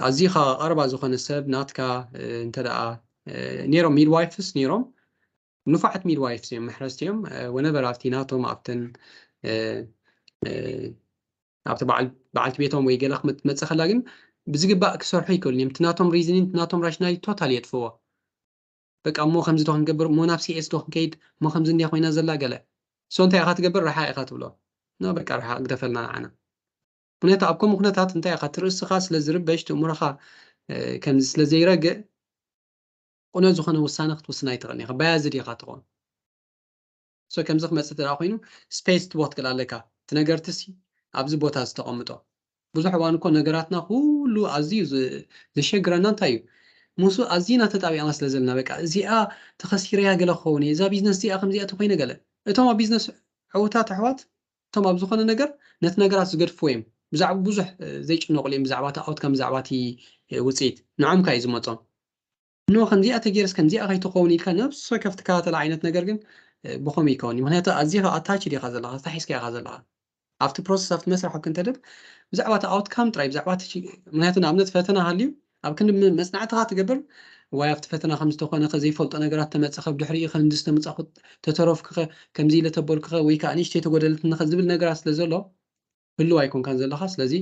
ኣዝኻ ቀረባ ዝኾነ ሰብ ናትካ፣ እ፣ እንተ ደኣ፣ እ፣ ነይሮም ሚድዋይፍስ ነይሮም፣ ንፉዓት ሚድዋይፍስ እዮም፣ መሕረስቲ እዮም፣ እ፣ ወነበር ኣብቲ ናቶም ኣብተን፣ እ፣ እ፣ ኣብቲ በዓል-፣ በዓልቲ ቤቶም ወይ ገለ ክትመጽእ ከላ ግን ብዝግባእ ክሰርሑ ኣይክእሉን እዮም። እቲ ናቶም ሪዝኒንግ፣ እቲ ናቶም ራሽናሊቲ ቶታሊ የጥፍዎ። በቃ እሞ ከምዚ ዶ ክንገብር፣ እሞ ናብ ሲ ኤስ ዶ ክንከይድ፣ እሞ ከምዚ እንድያ ኮይና ዘላ ገለ። ሶ እንታይ ኢኻ ትገብር? ርሓቕ ኢኻ ትብሎ። ኖ በቃ ርሓቕ ግደፈልና ንዓና። ምክንያቱ ኣብ ከምኡ ኩነታት እንታይ ኢኻ፣ እቲ ርእስኻ ስለ ዝርበሽ፣ እቲ እምሮኻ፣ እ፣ ከምዚ ስለ ዘይረግእ፣ ቅኑዕ ዝኾነ ውሳነ ክትውስን ኣይትኽእልን ኢኻ። ባያዝድ ኢኻ ትኾን። ሶ ከምዚ ክመጽእ እንተ ደኣ ኮይኑ፣ ስፔስ ትቦ ክትክእል ኣለካ። እቲ ነገርትሲ ኣብዚ ቦታ ዝተቐምጦ። ብዙሕ እዋን እኮ ነገራትና ኩሉ ኣዝዩ ዝ-፣ ዘሸግረና እንታይ እዩ? ምስኡ ኣዚና ተጣቢቕና ስለ ዘለና፣ በቃ እዚኣ ተኸሲረያ ገለ ክኸውን እየ፣ እዛ ቢዝነስ እዚኣ ከምዚኣ ተኮይነ ገለ። እቶም ኣብ ቢዝነስ ዕዉታት ኣሕዋት፣ እቶም ኣብ ዝኾነ ነገር ነቲ ነገራት ዝገድፍዎ እዮም። ብዛዕባ ብዙሕ፣ እ፣ ዘይጭነቑሉ እዮም፣ ብዛዕባ እቲ ኣውትካም፣ ብዛዕባ እቲ፣ እ፣ ውጽኢት። ንዖም ከኣ እዩ ዝመጾም። ኖ፣ ከምዚኣ ተገይረስ ከምዚኣ ከይትኸውን ኢልካ ነብሲ ወከፍ ትከታተል ዓይነት ነገር ግን፣ እ፣ ብኸምኡ ይከውን እዩ። ምክንያቱ ኣዚኻ ኣታችድ ኢኻ ዘለኻ፣ ተታሒዝካ ኢኻ ዘለኻ። ኣብቲ ፕሮሰስ፣ ኣብቲ መስርሕ ኣብ ክንተድብ ብዛዕባ እቲ ኣውትካም ጥራይ፣ ብዛዕባ እቲ ሽ-፣ ምክንያቱ ንኣብነት ፈተና ሃልዩ፣ ኣብ ክንዲ ም-፣ መጽናዕትኻ ትገብር፣ ዋይ ኣብቲ ፈተና ከም ዝተኾነ ከ ዘይፈልጦ ነገራት ተመጸኸ፣ ብድሕሪኡ ከ እንድስ ተምጻኹ ተተረፍኩኸ፣ ከምዚ ኢለ ተበልኩኸ፣ ወይ ከኣ ንእሽተይ ተጎደለትንኸ ዝብል ነገራት ስለ ዘሎ፣ ህሉው ኣይኮንካን ዘለኻ። ስለዚ፣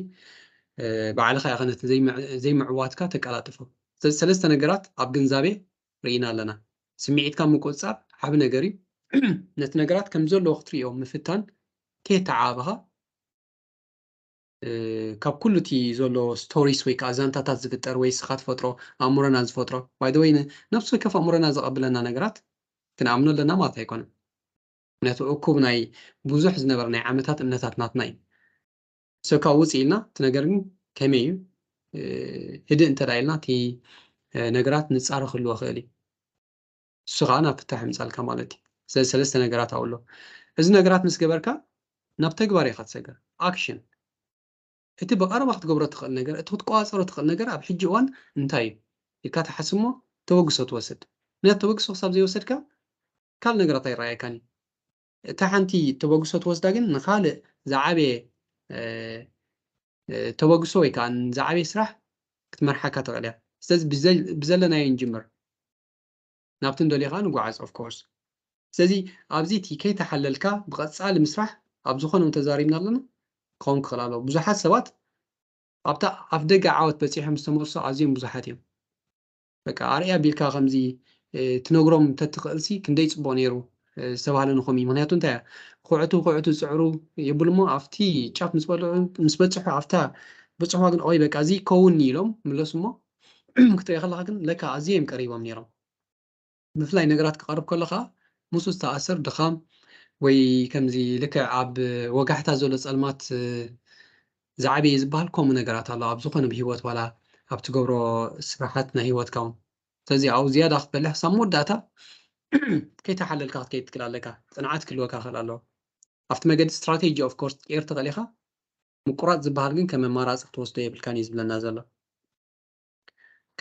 እ፣ ባዕልኻ ኢኻ ነቲ ዘይምዕ-፣ ዘይምዕዋትካ ተቀላጥፎ። ስለዚ ሰለስተ ነገራት ኣብ ግንዛቤ ርኢና ኣለና። ስምዒትካ ምቁጽጻር ዓቢ ነገር እዩ። ነቲ ነገራት ከም ዘለዎ ክትርእዮ ምፍታን፣ ከየተዓባኻ፣ እ፣ ካብ ኩሉ እቲ ዘሎ ስቶሪስ ወይ ከኣ ዛንታታት ዝፍጠር ወይ ንስኻ ትፈጥሮ፣ ኣእምሮና ዝፈጥሮ፣ ባይ ዘ ወይ፣ ን-፣ ነፍሲ ወከፍ ኣእምሮና ዘቐብለና ነገራት ክንኣምኖ ኣለና ማለት ኣይኮነን። ምክንያቱ እኩብ ናይ ብዙሕ ዝነበረ ናይ ዓመታት እምነታት ናትና እዩ። ሶ ካብ ውጽእ ኢልና እቲ ነገር ግን ከመይ እዩ? ህድእ እንተ ኢልና እቲ ነገራት ንጻረ ክህልዎ ይኽእል እዩ። እሱ ከዓ ናብ ፍታሕ ምጻልካ ማለት እዩ። ስለዚ ሰለስተ ነገራት ኣብሎ። እዚ ነገራት ምስ ገበርካ ናብ ተግባር ኢኻ ትሰገር። ኣክሽን። እቲ ብቐረባ ክትገብሮ ትኽእል ነገር፣ እቲ ክትቆጻጸሮ ትኽእል ነገር ኣብ ሕጂ እዋን እንታይ እዩ ኢልካ ትሓስብ እሞ ተበግሶ ትወስድ። ምክንያቱ ተበግሶ ክሳብ ዘይወሰድካ ካልእ ነገራት ኣይረኣየካን እዩ። እታ ሓንቲ ተበግሶ ትወስዳ ግን ንኻልእ ዝዓበየ ተበግሶ ወይ ከዓ ዝዓበየ ስራሕ ክትመርሓካ ትኽእል እያ። ስለዚ ብዘለናዮ ንጅምር፣ ናብቲ ንደልዮ ከዓ ንጓዓዝ። Of course። ስለዚ ኣብዚ እቲ ከይተሓለልካ ብቐጻሊ ምስራሕ ኣብ ዝኾነ እውን ተዛሪብና ኣለና ክኸውን ክኽእል ኣለዎ። ብዙሓት ሰባት ኣብታ ኣፍ ደገ ዓወት በፂሖም ዝተመልሱ ኣዝዮም ብዙሓት እዮም። በቃ ኣርያ ቢልካ ከምዚ ትነግሮም እንተትኽእልሲ ክንደይ ፅቡቕ ነይሩ ዝተባህለ ንኹም እዩ። ምክንያቱ እንታይ ኩዕቱ ኩዕቱ ፅዕሩ የብሉ እሞ ኣብቲ ጫፍ ምስ በፅሑ ኣብታ በፅሕዋ ግን ኦይ በቃ እዚ ይከውን ኢሎም ምለሱ እሞ ክትሪኦ ከለካ ግን ለካ ኣዝዮም ቀሪቦም ነይሮም። ብፍላይ ነገራት ክቐርብ ከለኻ ምስኡ ዝተኣሰር ድኻም ወይ ከምዚ ልክዕ ኣብ ወጋሕታ ዘሎ ጸልማት ዝዓበየ ዝበሃል ከምኡ ነገራት ኣሎ ኣብ ዝኾነ ብህይወት ዋላ ኣብ ትገብሮ ስራሓት ናይ ህይወትካ እውን። ስለዚ ኣብኡ ዝያዳ ክትበልሕ ክሳብ መወዳእታ ከይተሓለልካ ክትከይድ ትክእል ኣለካ። ጽንዓት ክህልወካ ክእል ኣለዎ። ኣብቲ መገዲ ስትራቴጂ of course ክትቀይር ትኽእል ኢኻ። ምቁራጽ ዝበሃል ግን ከም ኣማራጺ ክትወስዶ የብልካን እዩ ዝብለና ዘሎ።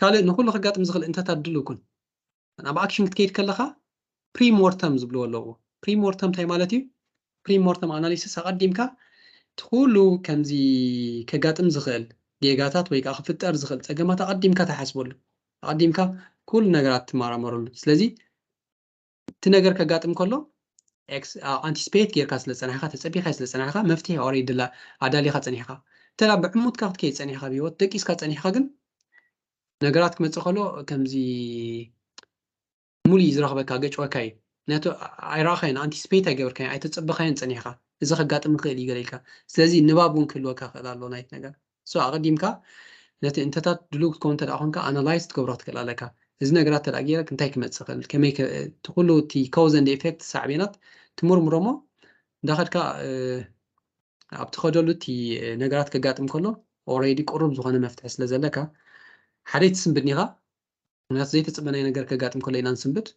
ካልእ ንኩሉ ከጋጥም ዝኽእል እንተታት ድሉ ኩን። ናብ ኣክሽን ክትከይድ ከለኻ ፕሪሞርተም ዝብልዎ ኣለዎ። ፕሪሞርተም እንታይ ማለት እዩ? ፕሪሞርተም ኣናሊሲስ ኣቐዲምካ እቲ ኩሉ ከምዚ ከጋጥም ዝኽእል ጌጋታት ወይ ከዓ ክፍጠር ዝኽእል ፀገማት ኣቐዲምካ ትሓስበሉ። ኣቐዲምካ ኩሉ ነገራት ትመራመረሉ። ስለዚ እቲ ነገር ከጋጥም ከሎ ኣንቲስፔት ጌርካ ስለ ፀናሕካ ተፀቢኻ ስለ ፀናሕካ መፍትሒ ኦሬዲ ኣዳሊኻ ፀኒሕካ እንተ ብዕሙትካ ክትከይድ ፀኒሕካ ብሂወት ደቂስካ ፀኒሕካ ግን ነገራት ክመፅእ ከሎ ከምዚ ሙሉ እዩ ዝረኽበካ ገጭወካ እዩ ነቱ ኣይረኣኻዮን ኣንቲስፔት ኣይገበርካዮን ኣይተፀበኻዮን ፀኒሕካ እዚ ከጋጥም ይኽእል እዩ ገለ ኢልካ ስለዚ ንባብ እውን ክህልወካ ክእል ኣሎ ናይቲ ነገር ሶ ኣቐዲምካ ነቲ እንተታት ድሉው ክትከውን እንተ ኮንካ ኣናላይዝ ክትገብሮ ክትክእል ኣለካ እዚ ነገራት እንተ ገይረ እንታይ ክመፅእ ክእል ከመይ እቲ ኩሉ እቲ ኮዝ ኤንድ ኤፌክት ሳዕቤናት ትምርምሮ እሞ እንዳኸድካ ኣብ ትኸደሉ እቲ ነገራት ከጋጥም ከሎ ኦረዲ ቅሩብ ዝኾነ መፍትሒ ስለ ዘለካ ሓደ ትስንብድኒኻ ምክንያቱ ዘይተፅበናይ ነገር ከጋጥም ከሎ ኢና ንስንብድ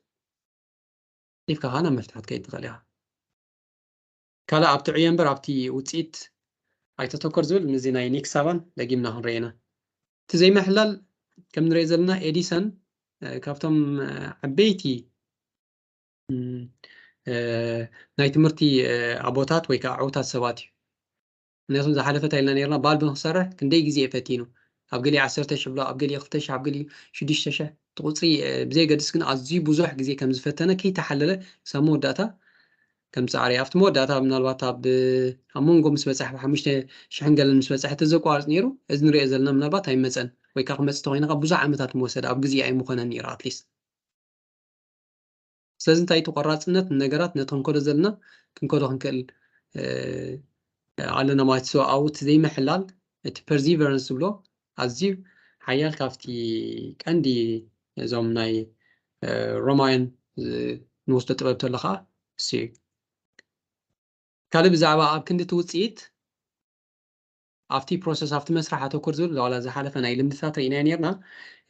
ሊፍካ ከዓ ናብ መፍትሒ ክትከይድ ትኽእል ኢኻ ካልእ ኣብቲ ዕዮ እምበር ኣብቲ ውፅኢት ኣይተተኮር ዝብል ምዚ ናይ ኒክ ሳባን ደጊምና ክንርኢ ኢና እቲ ዘይምሕላል ከም ንሪኦ ዘለና ኤዲሰን ካብቶም ዓበይቲ ናይ ትምህርቲ ኣቦታት ወይ ከዓ ዕውታት ሰባት እዩ ምክንያቱም ዝሓለፈ እንታይ ኢልና ነርና ባልብ ንክሰርሕ ክንደይ ግዜ እዩ ፈቲኑ ኣብ ገሊኡ ዓሰርተ ሽሕ ብሎ ኣብ ገሊኡ ክልተ ሽሕ ኣብ ገሊኡ ሽዱሽተ ሽሕ እቲ ቁፅሪ ብዘየገድስ ግን ኣዝዩ ብዙሕ ግዜ ከም ዝፈተነ ከይተሓለለ ክሳብ መወዳእታ ከም ፃዕሪ ኣብቲ መወዳእታ ምናልባት ኣብ ኣብ መንጎ ምስ በፅሐ ብሓሙሽተ ሽሕን ገለን ምስ በፅሐ ተዘቋርፅ ነይሩ እዚ ንሪኦ ዘለና ምናልባት ኣይመፀን ወይ ከዓ ክመፅእ ተኮይኑ ከዓ ብዙሕ ዓመታት ምወሰደ ኣብ ግዜ ኣይምኮነን ነይሩ ኣትሊስት ስለዚ እንታይ እቲ ቆራፅነት ንነገራት ነቲ ክንከዶ ዘለና ክንከዶ ክንክእል ኣለና ማለት ሶ ኣብኡ እቲ ዘይምሕላል እቲ ፐርዚቨረንስ ዝብሎ ኣዝዩ ሓያል ካብቲ ቀንዲ እዞም ናይ ሮማውያን ንወስዶ ጥበብ ተሎ ከዓ እሱ እዩ ካልእ ብዛዕባ ኣብ ክንዲ እቲ ውፅኢት ኣብቲ ፕሮሰስ ኣብቲ መስራሕ ኣተኩር ዝብል ዋላ ዝሓለፈ ናይ ልምድታት ርኢናዮ ነርና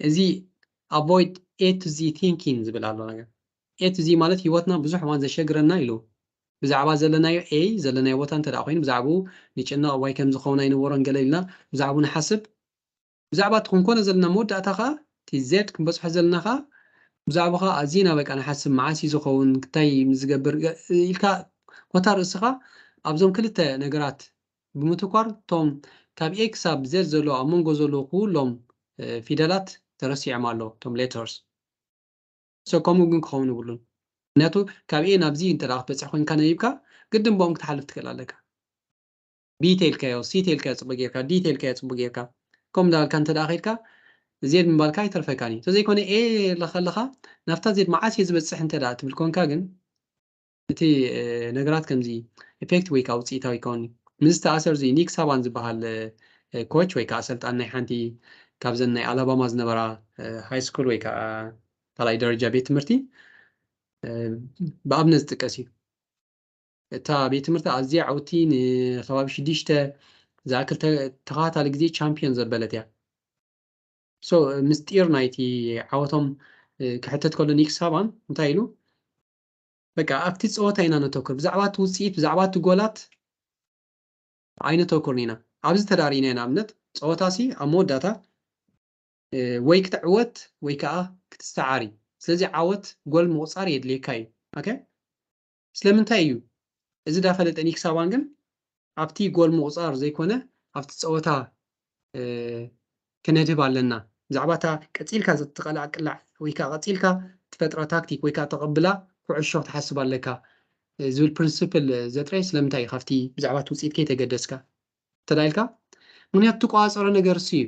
እዚ avoid A to Z thinking ዝብል ኣሎ ነገር A to Z ማለት ህይወትና ብዙሕ እዋን ዘሸግረና ኢሉ ብዛዕባ ዘለናዮ A ዘለናዮ ቦታ እንተ ኮይኑ ብዛዕባኡ ንጭነቕ ዋይ ከም ዝኸውን ኣይንበሮን ገለ ኢልና ብዛዕባኡ ንሓስብ ብዛዕባ እቲ ክንኮነ ዘለና መወዳእታ ከዓ እቲ ዜድ ክንበፅሖ ዘለና ከዓ ብዛዕባ ከዓ ኣዝና በቃ ንሓስብ መዓስ እዩ ዝኸውን እንታይ ዝገብር ኢልካ ኮታ ርእስኻ ኣብዞም ክልተ ነገራት ብምትኳር እቶም ካብ ኤ ክሳብ ዜድ ዘለዉ ኣብ መንጎ ዘለዉ ኩሎም ፊደላት ተረሲዖም ኣለዉ እቶም ሌተርስ ሶ ከምኡ ግን ክኸውን ይብሉን ምክንያቱ ካብ ኤ ናብዚ እንተ ክትበፅሕ ኮይንካ ነቢብካ ግድን ብኦም ክትሓልፍ ትኽእል ኣለካ ቢ ተልካዮ ሲ ተልካዮ ፅቡቅ ጌርካ ዲ ተልካዮ ፅቡቅ ጌርካ ከምኡ እንዳበልካ እንተ ከድካ ዜድ ምባልካ ኣይተርፈካን እዩ እንተዘይኮነ ኤ ከለካ ናብታ ዜድ መዓስ እየ ዝበፅሕ እንተ ትብል ኮንካ ግን እቲ ነገራት ከምዚ ኢፌክት ወይ ከዓ ውፅኢታዊ ይከውን እዩ ምስ ተኣሰር እዚ ኒክ ሳባን ዝበሃል ኮች ወይ ከዓ ኣሰልጣን ናይ ሓንቲ ካብዘን ናይ ኣላባማ ዝነበራ ሃይ ስኩል ወይ ከዓ ካልኣይ ደረጃ ቤት ትምህርቲ ብኣብነት ዝጥቀስ እዩ እታ ቤት ትምህርቲ ኣዝያ ዕውቲ ንከባቢ ሽዱሽተ ዝኣክል ተኸታታሊ ግዜ ቻምፒዮን ዘበለት እያ። So ምስጢር ናይቲ ዓወቶም ክሕተት ከሎ ኒክ ሳባን እንታይ ኢሉ? በቃ ኣብቲ ፀወታ ኢና ነተኩር፣ ብዛዕባ እቲ ውፅኢት ብዛዕባ እቲ ጎላት ኣይነተኩርን ኢና። ኣብዚ ተዳሪእና ኢና። ኣብነት ፀወታ ሲ ኣብ መወዳእታ ወይ ክትዕወት ወይ ከዓ ክትሰዓር እዩ። ስለዚ ዓወት ጎል ምቑፃር የድልየካ እዩ። ኦኬ፣ ስለምንታይ እዩ እዚ ዳፈለጠ ኒክ ሳባን ግን ኣብቲ ጎል ምቑፃር ዘይኮነ ኣብቲ ፀወታ ክነድህብ ኣለና? ብዛዕባ እታ ቀፂልካ ዘትቀላቅላ ወይ ከዓ ቀፂልካ ትፈጥራ ታክቲክ ወይ ከዓ ተቐብላ ኩዕሾ ክትሓስብ ኣለካ ዝብል ፕሪንስፕል ዘጥረይ ስለምንታይ እዩ? ካብቲ ብዛዕባ እቲ ውፅኢት ከይተገደስካ ተዳይልካ ምክንያቱ ትቋፀሮ ነገር እሱ እዩ።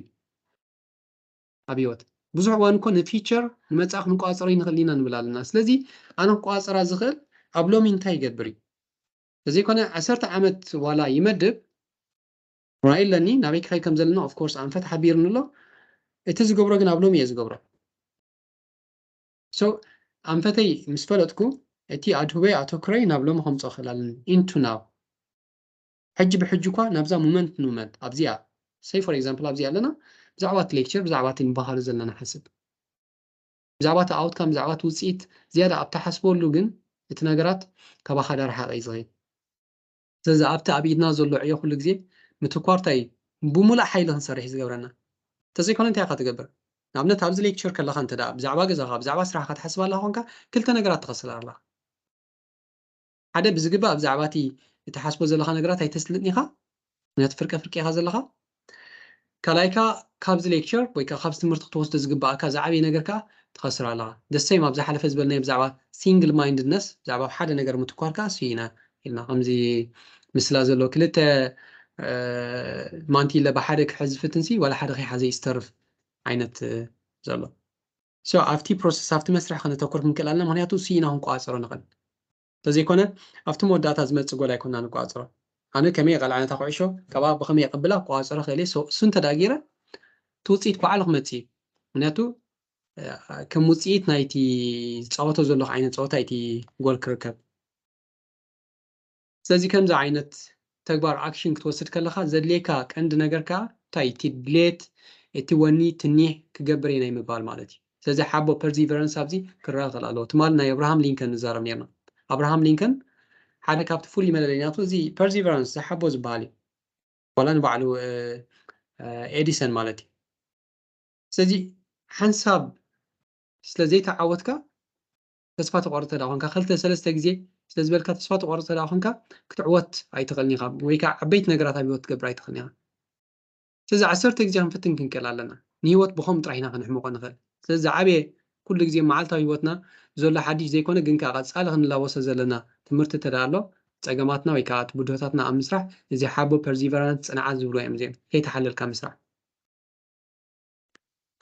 ኣብ ህይወት ብዙሕ እዋን እኮ ንፊቸር ንመፃእ ክንቋፀሮ ይንኽእል ኢና ንብል ኣለና። ስለዚ ኣነ ክቋፀራ ዝኽእል ኣብ ሎሚ እንታይ ይገብር እዩ? ተዘይኮነ ዓሰርተ ዓመት ዋላ ይመድብ ራእይ ኣለኒ ናበይ ክኸይድ ከም ዘለና ኦፍኮርስ ኣንፈት ሓቢርኒ ኣሎ። እቲ ዝገብሮ ግን ኣብ ሎሚ እየ ዝገብሮ። So ኣንፈተይ ምስ ፈለጥኩ እቲ ኣድህቦይ ኣተኩረይ ናብ ሎሚ ከምፅኦ ክእል ኣለኒ። ኢንቱ ናው ሕጂ ብሕጂ እኳ ናብዛ ሞመንት ንመንት ኣብዚኣ ሰይ ፎር ኤግዛምፕል ኣብዚኣ ኣለና ብዛዕባ እቲ ሌክቸር ብዛዕባ እቲ ንባሃሉ ዘለና ንሓስብ ብዛዕባ እቲ ኣውትካም ብዛዕባ እቲ ውፅኢት ዝያዳ ኣብ ተሓስበሉ ግን እቲ ነገራት ካባኻ ዳርሓቀ እዩ ዝኸይድ። ስለዚ ኣብቲ ኣብ ኢድና ዘሎ ዕዮ ኩሉ ግዜ ምትኳር እንታይ እዩ? ብሙሉእ ሓይሊ ክንሰርሕ እዩ ዝገብረና። እንተዘይኮነ እንታይ ኢኻ ትገብር? ንኣብነት ኣብዚ ሌክቸር ከለኻ እንተ ደኣ ብዛዕባ ገዛኻ ብዛዕባ ስራሕካ ትሓስብ ኣላ ኮንካ ክልተ ነገራት ትኸስር ኣለኻ። ሓደ ብዝግባእ ብዛዕባ እቲ እትሓስቦ ዘለኻ ነገራት ኣይተስልጥን ኢኻ፣ ምክንያቱ ፍርቀ ፍርቂ ኢኻ ዘለኻ። ካልኣይካ ካብዚ ሌክቸር ወይ ከዓ ካብዚ ትምህርቲ ክትወስዶ ዝግባእካ ዝዓበየ ነገር ከዓ ትኸስር ኣለኻ። ደሰይም ኣብ ዝሓለፈ ዝበልናዮ ብዛዕባ ሲንግል ማይንድነስ ብዛዕባ ሓደ ነገር ምትኳር ከዓ እሱ ኢና ኢልና ከምዚ ምስላ ዘሎ ክልተ ማንቲለ ብሓደ ክሕዝ ዝፍትንሲ ዋላ ሓደ ከይሓዘ ይስተርፍ ዓይነት ዘሎ። So ኣብቲ ፕሮሰስ ኣብቲ መስርሕ ከነተኩር ክንክእል ኣለና፣ ምክንያቱ እሱ ኢና ክንቆፃፀሮ ንኽእል። እንተዘይኮነ ኣብቲ መወዳእታ ዝመፅእ ጎል ኣይኮና ንቆፃፀሮ። ኣነ ከመይ የቐልዓነታ ኩዕሾ ካብኣ ብኸመይ የቐብላ ክቆፃፀሮ ክእል እየ። እሱ እንተዳጊረ እቲ ውፅኢት ባዕሉ ክመፅእ እዩ። ምክንያቱ ከም ውፅኢት ናይቲ ዝፃወቶ ዘለኹ ዓይነት ፀወታ እቲ ጎል ክርከብ። ስለዚ ከምዚ ዓይነት ተግባር ኣክሽን ክትወስድ ከለኻ ዘድልየካ ቀንዲ ነገር ከዓ እንታይ እቲ ድሌት እቲ ወኒ ትኒሕ ክገብር እየ ናይ ምባል ማለት እዩ። ስለዚ ሓቦ ፐርሲቨረንስ ኣብዚ ክረኣ ክእል ኣለዎ። ትማሊ ናይ ኣብርሃም ሊንከን ንዛረብ ነርና። ኣብርሃም ሊንከን ሓደ ካብቲ ፍሉይ መለለይ ናቱ እዚ ፐርሲቨረንስ ዝሓቦ ዝበሃል እዩ። ዋላ ንባዕሉ ኤዲሰን ማለት እዩ። ስለዚ ሓንሳብ ስለ ዘይተዓወትካ ተስፋ ተቋርጥ ተዳ ኮንካ ክልተ ሰለስተ ግዜ ስለ ዝበልካ ተስፋ ተቋርጥ ተዳ ኮንካ ክትዕወት ኣይትኽእልን ኢኻ ወይ ከዓ ዓበይቲ ነገራት ኣብ ህይወት ትገብር ኣይትኽእልን ኢኻ። ስለዚ ዓሰርተ ግዜ ክንፍትን ክንክእል ኣለና። ንህይወት ብኸም ጥራሕ ኢና ክንሕምቆ ንኽእል። ስለዚ ዝዓበየ ኩሉ ግዜ መዓልታዊ ህይወትና ዘሎ ሓድሽ ዘይኮነ ግን ከዓ ቀፃሊ ክንላወሶ ዘለና ትምህርቲ ተዳ ኣሎ ፀገማትና ወይ ከዓ ብድሆታትና ኣብ ምስራሕ እዚ ሓቦ ፐርሲቨራንስ ፅንዓት ዝብሉ እዮም እዚኦም ከይተሓለልካ ምስራሕ።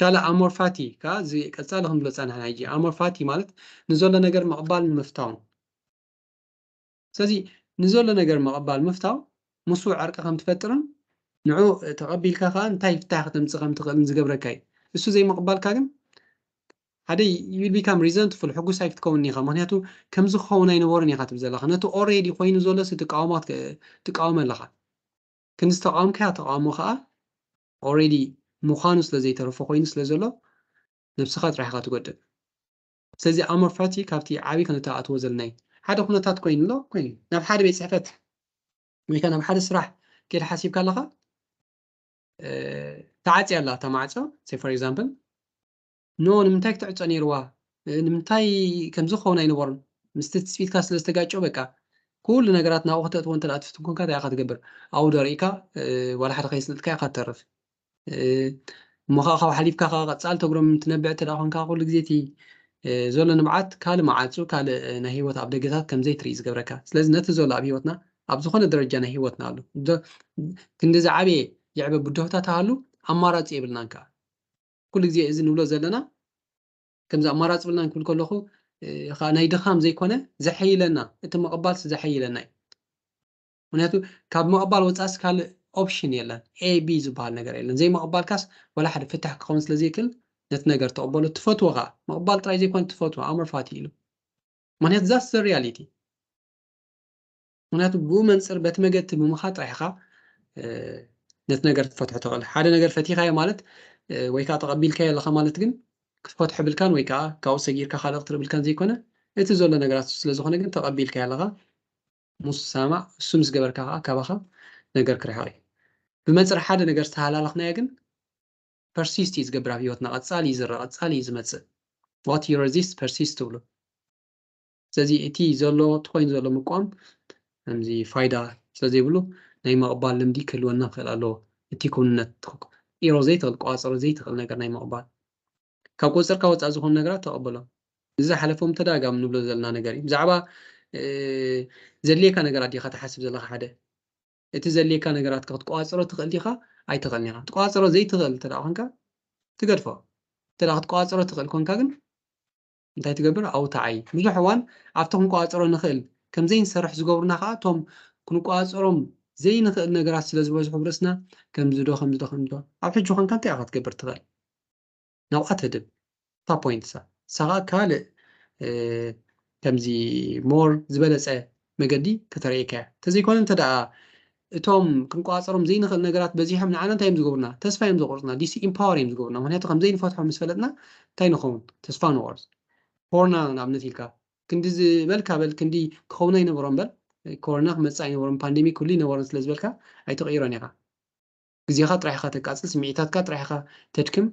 ካልእ ኣሞርፋቲ ከዓ እዚ ቀፃሊ ክንብሎ ፀናሕና ሕጂ ኣሞርፋቲ ማለት ንዘሎ ነገር ምቕባል ንምፍታውን ስለዚ ንዘሎ ነገር ምቕባል ምፍታው ምስኡ ዕርቂ ከም ትፈጥርን ንዑ ተቐቢልካ ከዓ እንታይ ፍታሕ ከተምፅእ ከም ትኽእልን ዝገብረካ እዩ። እሱ ዘይምቕባልካ ግን ሓደ you will become resentful ሕጉስ ኣይክትከውን ኢኻ። ምክንያቱ ከምዚ ክኸውን ኣይነበሩን ኢኻ ትብል ዘለኻ። ነቲ ኦሬዲ ኮይኑ ዘሎስ ትቃወሞ ትቃወመ ኣለኻ። ክንዲ ዝተቃወምካዮ ተቃውሞ ከዓ ኦሬዲ ምዃኑ ስለ ዘይተረፎ ኮይኑ ስለ ዘሎ ነብስኻ ጥራሕ ኢኻ ትጎድእ። ስለዚ ኣሞርፋቲ ካብቲ ዓብዪ ክነተኣትዎ ዘለናይ ሓደ ኩነታት ኮይኑ ኣሎ ኮይኑ ናብ ሓደ ቤት ፅሕፈት ወይ ከዓ ናብ ሓደ ስራሕ ከይድ ሓሲብካ ኣለኻ ተዓፅያ ኣላ እታ ማዕፆ say for example no ንምንታይ ክትዕፆ ነይርዋ ንምንታይ ከምዚ ክኸውን ኣይነበሩን ምስቲ ትፅቢትካ ስለ ዝተጋጨ በቃ ኩሉ ነገራት ናብኡ ከተእትዎ እንተ ትፍትን ኮንካ እንታይ ኢኻ ትገብር ኣብኡ ዶ ርኢካ ዋላ ሓደ ከይስልጥካ ኢኻ ትተርፍ እሞ ከዓ ካብ ሓሊፍካ ከዓ ቀፃል ተግሮም ትነብዕ እንተ ኮንካ ኩሉ ግዜ እቲ ዘሎ ንብዓት ካልእ መዓፁ ካልእ ናይ ህይወት ኣብ ደገታት ከምዘይ ትርኢ ዝገብረካ ስለዚ ነቲ ዘሎ ኣብ ህይወትና ኣብ ዝኾነ ደረጃ ናይ ህይወትና ኣሎ ክንዲ ዝዓበየ ይዕበ ብድሆታት ሃሉ ኣማራፂ የብልናን ከዓ ኩሉ ግዜ እዚ ንብሎ ዘለና ከምዚ ኣማራፂ ብልና ንክብል ከለኹ ናይ ድኻም ዘይኮነ ዘሐይለና እቲ ምቕባል ዘሐይለና እዩ ምክንያቱ ካብ ምቕባል ወፃእስ ካልእ ኦፕሽን የለን ኤቢ ዝበሃል ነገር የለን ዘይምቕባልካስ ወላ ሓደ ፍትሕ ክኸውን ስለ ዘይክእል ነቲ ነገር ተቕበሎ ትፈትዎ ከዓ ምቕባል ጥራይ ዘይኮነ ትፈትዎ ኣምርፋት ኢሉ ምክንያቱ that's the reality ምክንያቱ ብኡ መንፅር በቲ መገዲ ብምኻ ጥራሕኻ ነቲ ነገር ትፈትሖ ትኽእል። ሓደ ነገር ፈቲኻዮ ማለት ወይ ከዓ ተቐቢልካዮ ኣለኻ ማለት ግን ክትፈትሖ ብልካን ወይ ከዓ ካብኡ ሰጊርካ ካልእ ክትርኢ ብልካን ዘይኮነ፣ እቲ ዘሎ ነገራት ስለ ዝኾነ ግን ተቐቢልካዮ ኣለኻ። ሙሳማዕ እሱ ምስ ገበርካ ከዓ ካባኻ ነገር ክርሕቕ እዩ። ብመንፅር ሓደ ነገር ዝተሃላለኽናዮ ግን ፐርሲስት እዩ ዝገብር ኣብ ህይወትና። ቀፃሊ እዩ ዝረአ፣ ቀፃሊ እዩ ዝመፅእ። What you resist persist ትብሉ። ስለዚ እቲ ዘሎ እቲ ኮይኑ ዘሎ ምቋም ከምዚ ፋይዳ ስለ ዘይብሉ ናይ ምቕባል ልምዲ ክህልወና ክኽእል ኣለዎ። እቲ ክውንነት ኢሮ ዘይትኽእል፣ ቋፀሮ ዘይትኽእል ነገር ናይ ምቕባል። ካብ ቁፅርካ ወፃእ ዝኾኑ ነገራት ተቐበሎም። እዚ ዝሓለፎም ተደጋጋሚ ንብሎ ዘለና ነገር እዩ። ብዛዕባ ዘድልየካ ነገራት ዲኻ ትሓስብ ዘለኻ? ሓደ እቲ ዘድልየካ ነገራት ክትቋፅሮ ትኽእል ዲኻ? ኣይትኽእልን ኢኻ። ትቋፅሮ ዘይትኽእል እንተ ደኣ ኮንካ ትገድፎ። እንተ ደኣ ክትቋፅሮ ትኽእል ኮንካ ግን እንታይ ትገብር? ኣብኡ ተዓይ። ብዙሕ እዋን ኣብቲ ክንቋፅሮ ንኽእል ከም ዘይንሰርሕ ዝገብሩና ከዓ እቶም ክንቋፅሮም ዘይንኽእል ነገራት ስለ ዝበዝሑ ብርስና ከምዚ ዶ ከምዚ ዶ ከምዚ ዶ። ኣብ ሕጂ ኮንካ እንታይ ኢኻ ክትገብር ትኽእል? ናብኣ ትህድም እታ ፖይንት እሳ። እሳ ከዓ ካልእ ከምዚ ሞር ዝበለፀ መገዲ ከተርእየካ እያ። እንተዘይኮነ እንተ ደኣ እቶም ክንቋፀሮም ዘይንኽእል ነገራት በዚሖም ንዓና እንታይ እዮም ዝገብሩና? ተስፋ እዮም ዘቑርፁና፣ ዲስ ኢምፓወር እዮም ዝገብሩና። ምክንያቱ ከም ዘይንፈትሖ ምስ ፈለጥና እንታይ ንኸውን? ተስፋ ንቆርፅ። ኮሮና ንኣብነት ኢልካ ክንዲ ዝበልካ በል ክንዲ ክኸውን ኣይነበሮን በል ኮሮና ክመፅእ ኣይነበሮን ፓንደሚክ ኩሉ ይነበሮን ስለ ዝበልካ ኣይትቕይሮን ኢኻ። ግዜኻ ጥራሕ ኢኻ ተቃፅል፣ ስምዒታትካ ጥራሕ ኢኻ ተድክም።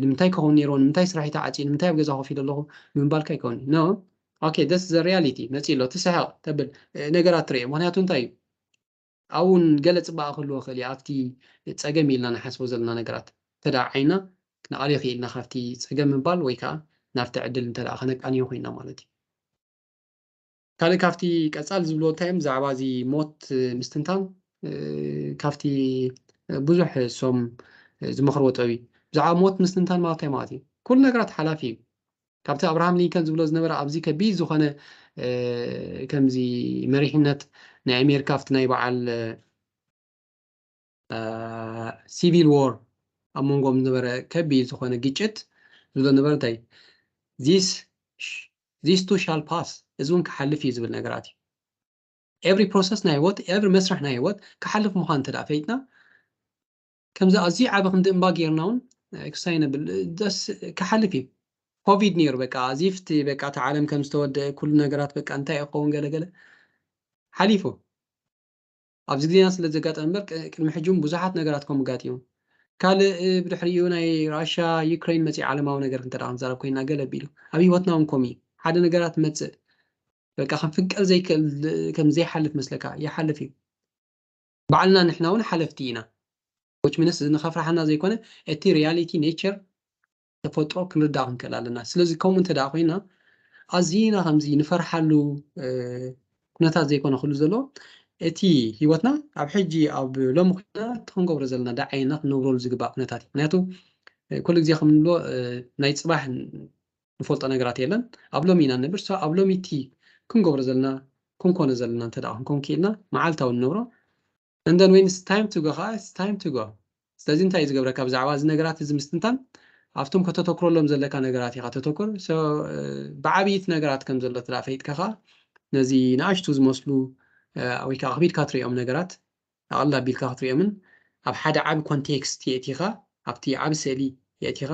ንምንታይ ክኸውን ነይርዎ? ንምንታይ ስራሕይ ተዓፅዩ? ንምንታይ ኣብ ገዛ ኮፍ ኢለ ኣለኹ? ንምባልካ ኣይከውን። No. Okay, that's the reality። መፂ ኣሎ ትስሕቕ ተብል ነገራት ትርኢ። ምክንያቱ እንታይ እዩ? ኣብኡ እውን ገለ ፅባቐ ክህልዎ ይኽእል እዩ። ኣብቲ ፀገም ኢልና ንሓስቦ ዘለና ነገራት ተዳ ዓይና ክንኣልዮ ክኢልና ካብቲ ፀገም ምባል ወይ ከዓ ናብቲ ዕድል እንተ ከነቃንዮ ኮይና ማለት እዩ። ካልእ ካብቲ ቀፃል ዝብልዎ እንታይ እዮም ብዛዕባ እዚ ሞት ምስትንታን ካብቲ ብዙሕ እሶም ዝመኽርዎ ጠቢ ብዛዕባ ሞት ምስትንታን ማለት እንታይ ማለት እዩ? ኩሉ ነገራት ሓላፊ እዩ። ካብቲ ኣብርሃም ሊንከን ዝብሎ ዝነበረ ኣብዚ ከቢድ ዝኾነ ከምዚ መሪሕነት ናይ ኣሜሪካ ኣብቲ ናይ በዓል ሲቪል ዎር ኣብ መንጎም ዝነበረ ከቢድ ዝኾነ ግጭት ዝብሎ ነበረ እንታይ this too shall pass፣ እዚ እውን ክሓልፍ እዩ ዝብል ነገራት እዩ። ኤቭሪ ፕሮሰስ ናይ ህይወት ኤቭሪ መስርሕ ናይ ህይወት ክሓልፍ ምዃን እንተ ፈይጥና ከምዚ ኣዝዩ ዓቢ ክንዲ እምባ ጌርና እውን ክሳይ ነብል ደስ ክሓልፍ እዩ። ኮቪድ ነይሩ በቃ ኣዚፍቲ በቃ እቲ ዓለም ከም ዝተወደአ ኩሉ ነገራት በቃ እንታይ ይኸውን ገለገለ ሓሊፉ ኣብዚ ግዜና ስለ ዘጋጠመ እምበር ቅድሚ ሕጂ እውን ብዙሓት ነገራት ከም ኣጋጢሙ ካልእ ብድሕሪኡ ናይ ራሻ ዩክሬን መፂ ዓለማዊ ነገር እንተ ክንዛረብ ኮይና ገለ ኣቢሉ ኣብ ህይወትና እውን ከምኡ ሓደ ነገራት መፅእ በቃ ከም ፍንቀል ዘይክእል ከም ዘይሓልፍ መስለካ ይሓልፍ እዩ። ባዕልና ንሕና እውን ሓለፍቲ ኢና። ዊች ሚንስ እዚ ንኸፍርሓና ዘይኮነ እቲ ሪያሊቲ ኔቸር ተፈጥሮ ክንርዳእ ክንክእል ኣለና። ስለዚ ከምኡ እንተ ደኣ ኮይና ኣዚና ከምዚ ንፈርሓሉ ኩነታት ዘይኮነ ክሉ ዘሎ እቲ ህይወትና ኣብ ሕጂ ኣብ ሎሚ ኩነታት ክንገብሮ ዘለና ዳዓይና ክንነብረሉ ዝግባእ ኩነታት እዩ። ምክንያቱ ኩሉ ግዜ ከም ንብሎ ናይ ፅባሕ ንፈልጦ ነገራት የለን። ኣብ ሎሚ ኢና ንነብር። So ኣብ ሎሚ እቲ ክንገብሮ ዘለና ክንኮኖ ዘለና እንተ ደኣ ክንኮን ክኢልና መዓልታዊ ንነብሮ And then when it's time to go ከዓ it's time to go። ስለዚ እንታይ እዩ ዝገብረካ ብዛዕባ እዚ ነገራት እዚ ምስትንታን ኣብቶም ከተተኩረሎም ዘለካ ነገራት ኢኻ ተተኩር። ብዓብይቲ ነገራት ከም ዘሎ ትዳ ፈይጥካ ከዓ ነዚ ንኣሽቱ ዝመስሉ ወይ ከዓ ከቢድካ ትሪኦም ነገራት ኣቐል ኣቢልካ ክትሪኦምን ኣብ ሓደ ዓቢ ኮንቴክስት የእቲኻ ኣብቲ ዓቢ ስእሊ የእቲኻ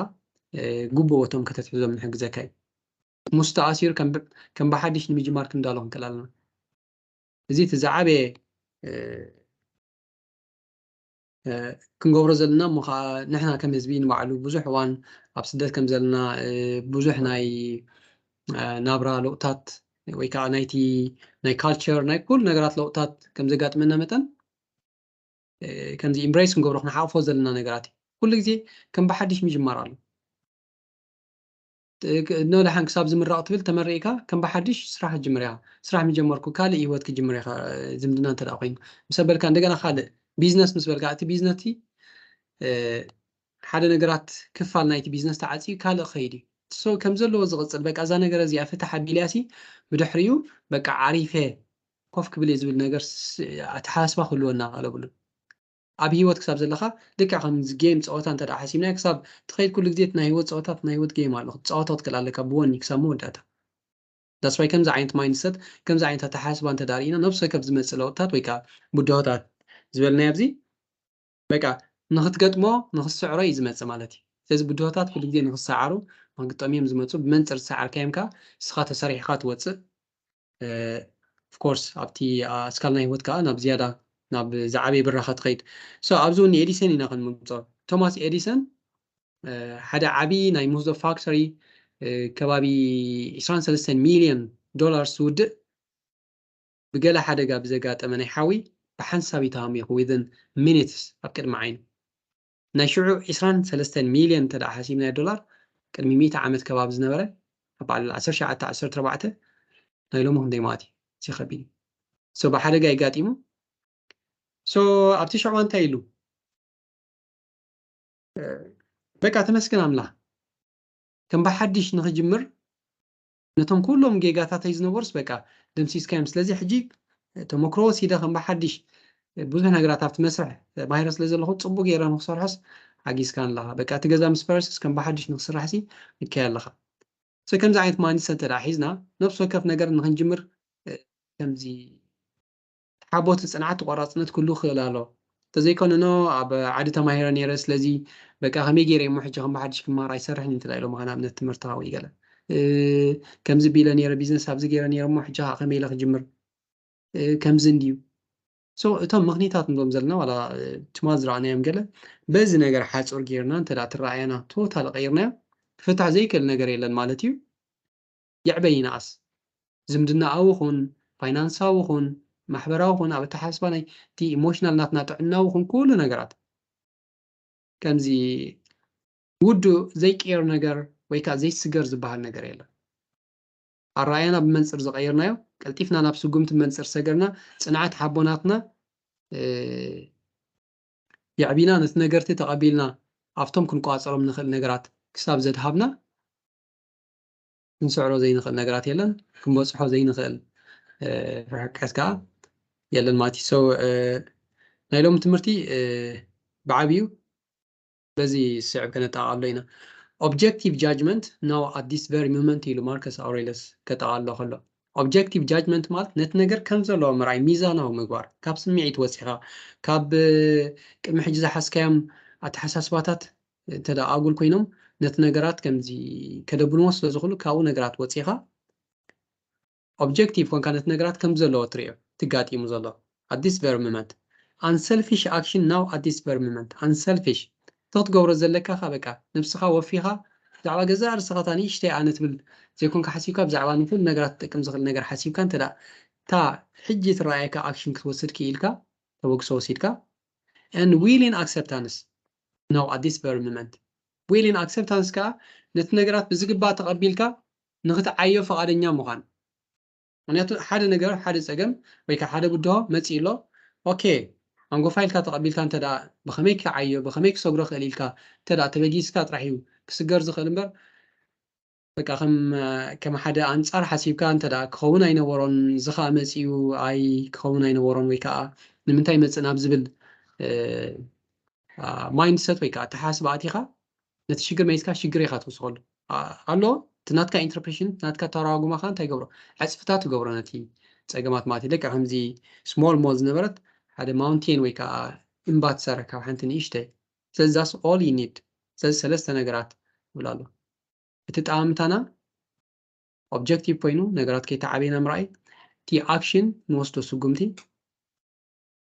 ግቡእ ቦቶም ከተትሕዞም ንሕግዘካ እዩ። ምስ ተኣሲሩ ከም ብሓድሽ ንምጅማር ክንዳሎ ክንክእል ኣለና። እዚ እቲ ዝዓበየ ክንገብሮ ዘለና እሞ ከዓ ንሕና ከም ህዝቢ ንባዕሉ ብዙሕ እዋን ኣብ ስደት ከም ዘለና ብዙሕ ናይ ናብራ ለውጥታት ወይ ከዓ ናይቲ ናይ ካልቸር ናይ ኩሉ ነገራት ለውጥታት ከም ዘጋጥመና መጠን ከምዚ ኢምብሬስ ክንገብሮ ክንሓቕፎ ዘለና ነገራት እዩ። ኩሉ ግዜ ከም ብሓድሽ ምጅማር ኣሎ። ኖ ደሓን ክሳብ ዝምረቕ ትብል ተመሪቕካ ከም ብሓድሽ ስራሕ ትጅምር ኢኻ። ስራሕ ምጀመርኩ ካልእ ህይወት ክጅምር ኢኻ። ዝምድና እንተ ደኣ ኮይኑ ምስ ኣበልካ እንደገና ካልእ ቢዝነስ ምስ በልካ እቲ ቢዝነስ እቲ ሓደ ነገራት ክፋል ናይቲ ቢዝነስ ተዓፅዩ ካልእ ክኸይድ እዩ። ከም ዘለዎ ዝቕፅል በቃ እዛ ነገር እዚኣ ፍትሕ ኣቢልያ ሲ ብድሕሪኡ በቃ ዓሪፈ ኮፍ ክብል እየ ዝብል ነገር ኣተሓሳስባ ክህልወና ክኣለብሉ ኣብ ህይወት ክሳብ ዘለኻ ልክዕ ከምዚ ጌም ፀወታ እንተ ሓሲብናዮ ክሳብ ትኸይድ ኩሉ ግዜ ናይ ህይወት ፀወታት ናይ ህይወት ጌም ኣሎ ክትፃወቶ ክትክእል ኣለካ ብወኒ ክሳብ መወዳእታ ዳስዋይ ከምዚ ዓይነት ማይንድሰት ከምዚ ዓይነት ኣተሓሳስባ እንተ ዳርኢና ነብሲ ወከፍ ዝመፅእ ለውጥታት ወይ ከዓ ብድሆታት ዝበልናዮ ኣብዚ በቃ ንኽትገጥሞ ንኽትስዕሮ እዩ ዝመፅእ ማለት እዩ። ስለዚ ብድሆታት ኩሉ ግዜ ንኽሰዓሩ ንኽግጠሙ እዮም ዝመፁ። ብመንፅር ዝሰዓርካዮም ከዓ ንስኻ ተሰሪሕኻ ትወፅእ። ኦፍኮርስ ኣብቲ ኣስካል ናይ ህይወት ከዓ ናብ ዝያዳ ናብ ዝዓበየ ብራኸ ትኸይድ። ሶ ኣብዚ እውን ንኤዲሰን ኢና ክንምፅኦ። ቶማስ ኤዲሰን ሓደ ዓብዪ ናይ ሙዞ ፋክተሪ ከባቢ ዕስራን ሰለስተን ሚልዮን ዶላር ዝውድእ ብገለ ሓደጋ ብዘጋጠመ ናይ ሓዊ ብሓንሳብ እዩ ተሃሚኹ። ዊዝን ሚኒትስ ኣብ ቅድሚ ዓይኑ ናይ ሽዑ ዕስራን ሰለስተን ሚልዮን እንተ ደኣ ሓሲብናዮ ዶላር ቅድሚ ሚእቲ ዓመት ከባቢ ዝነበረ ኣብ በዓል ዓሰርተ ትሽዓተ ዓሰርተ ኣርባዕተ ናይ ሎሚ ክንደይ ማለት እዩ? እዚ ከቢድ እዩ። ሶ ብሓደጋ ይጋጢሙ። ሶ ኣብቲ ሽዑ እንታይ ኢሉ? በቃ ተመስገን ኣምላኽ ከም ብሓድሽ ንኽጅምር ነቶም ኩሎም ጌጋታተይ ዝነበሩስ በቃ ደምሲስካዮም። ስለዚ ሕጂ ተመክሮ ወሲደ ከም ብሓድሽ ብዙሕ ነገራት ኣብቲ መስርሕ ተማሂረ ስለ ዘለኹ ጽቡቅ ገይረ ንክሰርሖስ ሓጊዝካን ኣለኻ። በቃ እቲ ገዛ ምስ ፈረሰስ ከም ብሓድሽ ንክስራሕሲ ንከይ ኣለኻ። ሶ ከምዚ ዓይነት ማይንድሰት እንተ ደኣ ሒዝና ነብሲ ወከፍ ነገር ንክንጅምር ከምዚ ተሓቦት ጽንዓት ቆራጽነት ኩሉ ክእል ኣሎ። ተዘይኮነ ኖ ኣብ ዓዲ ተማሂረ ነይረ ስለዚ በቃ ከመይ ገይረ እሞ ሕጂ ከም ብሓድሽ ክመሃር ኣይሰርሕን እዩ እንተ ኢሎምኻ ንኣብነት ትምህርትኻ ወይ ገለ ከምዚ ቢለ ነይረ ቢዝነስ ኣብዚ ገይረ ነይረ እሞ ሕጂ ከዓ ከመይ ኢለ ክጅምር ከምዚ እንድዩ። ሶ እቶም ምኽኒታት ንብሎም ዘለና ዋላ ትማል ዝረኣናዮም ገለ በዚ ነገር ሓፁር ገይርና እንተ ትረኣየና ቶታል ቀይርናዮ ክፍታሕ ዘይክእል ነገር የለን ማለት እዩ። ይዕበ ይንኣስ ዝምድናኣዊ ኹን ፋይናንሳዊ ኹን ማሕበራዊ ኹን ኣብ ኣተሓሳስባ ናይ እቲ ኢሞሽናል ናትና ጥዕናዊ ኹን ኩሉ ነገራት ከምዚ ውዱእ ዘይቀየር ነገር ወይ ከዓ ዘይስገር ዝበሃል ነገር የለን። ኣረኣያና ብመንፅር ዝቀየርናዮ ቀልጢፍና ናብ ስጉምቲ መንፅር ሰገርና ፅንዓት ሓቦናትና የዕቢና ነቲ ነገርቲ ተቐቢልና ኣብቶም ክንቋፀሮም ንኽእል ነገራት ክሳብ ዘድሃብና ክንስዕሮ ዘይንኽእል ነገራት የለን፣ ክንበፅሖ ዘይንኽእል ርሕቀት ከዓ የለን ማለት እዩ። ናይ ሎሚ ትምህርቲ ብዓብዩ በዚ ስዕብ ከነጠቓቕሎ ኢና። Objective judgment now at this very moment ኢሉ ማርከስ ኣውሬልየስ ከጠቓልሎ ከሎ፣ ኦብጀክቲቭ ጃጅመንት ማለት ነቲ ነገር ከም ዘለዎ ምርኣይ፣ ሚዛናዊ ምግባር፣ ካብ ስምዒት ወፂኻ፣ ካብ ቅድሚ ሕጂ ዝሓዝካዮም ኣተሓሳስባታት እንተ ኣጉል ኮይኖም ነቲ ነገራት ከምዚ ከደብንዎ ስለ ዝኽእሉ ካብኡ ነገራት ወፂኻ ኦብጀክቲቭ ኮንካ ነቲ ነገራት ከም ዘለዎ ትሪኦ ትጋጢሙ ዘሎ at this very moment። Unselfish action now at this very moment። Unselfish እቲ ክትገብሮ ዘለካ ካ በቃ ነብስኻ ወፊኻ ብዛዕባ ገዛእ ርእስኻ እታ ንእሽተይ ኣነ ትብል ዘይኮንካ ሓሲብካ ብዛዕባ ንኩሉ ነገራት ትጠቅም ዝኽእል ነገር ሓሲብካ እንተ እታ ሕጂ ትረኣየካ ኣክሽን ክትወስድ ክኢልካ ተበግሶ ወሲድካ and willing acceptance now at this very moment። Willing acceptance ከዓ ነቲ ነገራት ብዝግባእ ተቐቢልካ ንክትዓዮ ፈቓደኛ ምዃን። ምክንያቱ ሓደ ነገር ሓደ ፀገም ወይ ከዓ ሓደ ብድሆ መፂእ ኣሎ ኦኬ ኣንጎፋ ኢልካ ተቐቢልካ እንተ ብከመይ ክዓዮ ብከመይ ክሰግሮ ክእል ኢልካ እንተ ተበጊስካ ጥራሕ እዩ ክስገር ዝኽእል እምበር በቃ ከም ከም ሓደ ኣንፃር ሓሲብካ እንተ ክኸውን ኣይነበሮን እዚ ከዓ መፂኡ ኣይ ክኸውን ኣይነበሮን ወይ ከዓ ንምንታይ መፅእ ናብ ዝብል ማይንድሰት ወይ ከዓ ኣተሓሳስባ ኣቲኻ ነቲ ሽግር መይዝካ ሽግር ኢኻ ትውስኸሉ ኣሎ እቲ ናትካ ኢንተርፕሬሽን ናትካ ተራጉማ ከዓ እንታይ ገብሮ ዕፅፍታት ትገብሮ ነቲ ፀገማት ማለት እዩ ደቂ ከምዚ ስሞል ሞል ዝነበረት ሓደ ማውንቴን ወይ ከዓ እምባ ትሰርሕ ካብ ሓንቲ ንእሽተይ ስለዚ that's all you need ስለዚ ሰለስተ ነገራት ይብል ኣሎ እቲ ጠማምታና ኦብጀክቲቭ ኮይኑ ነገራት ከይተዓበየና ምርኣይ እቲ ኣክሽን ንወስዶ ስጉምቲ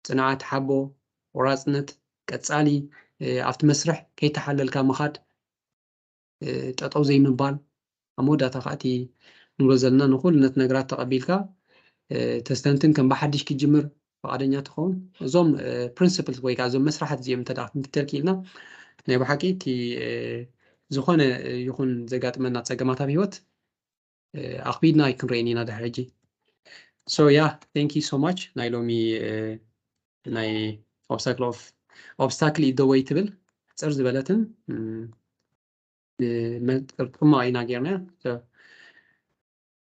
ፅንዓት ሓቦ ቆራፅነት ቀፃሊ ኣብቲ መስርሕ ከይተሓለልካ ምኻድ ጠጠው ዘይምባል ኣብ መወዳእታ ከዓ እቲ ንብሎ ዘለና ንኩሉ ነቲ ነገራት ተቐቢልካ ተስተንትን ከም ብሓድሽ ክጅምር ፍቓደኛ ትኸውን እዞም ፕሪንስፕልስ ወይ ከዓ እዞም መስራሕት እዚኦም እንተ ክትተልኪ ኢልና ናይ ብሓቂ እቲ ዝኾነ ይኹን ዘጋጥመና ፀገማት ኣብ ህይወት ኣኽቢድና ኣይክንረእን ኢና ድሕሪ ሕጂ so yeah thank you so much ናይ ሎሚ ናይ obstacle of obstacle is the way ትብል ፅር ዝበለትን ጥርጥማ ኢና ጌርና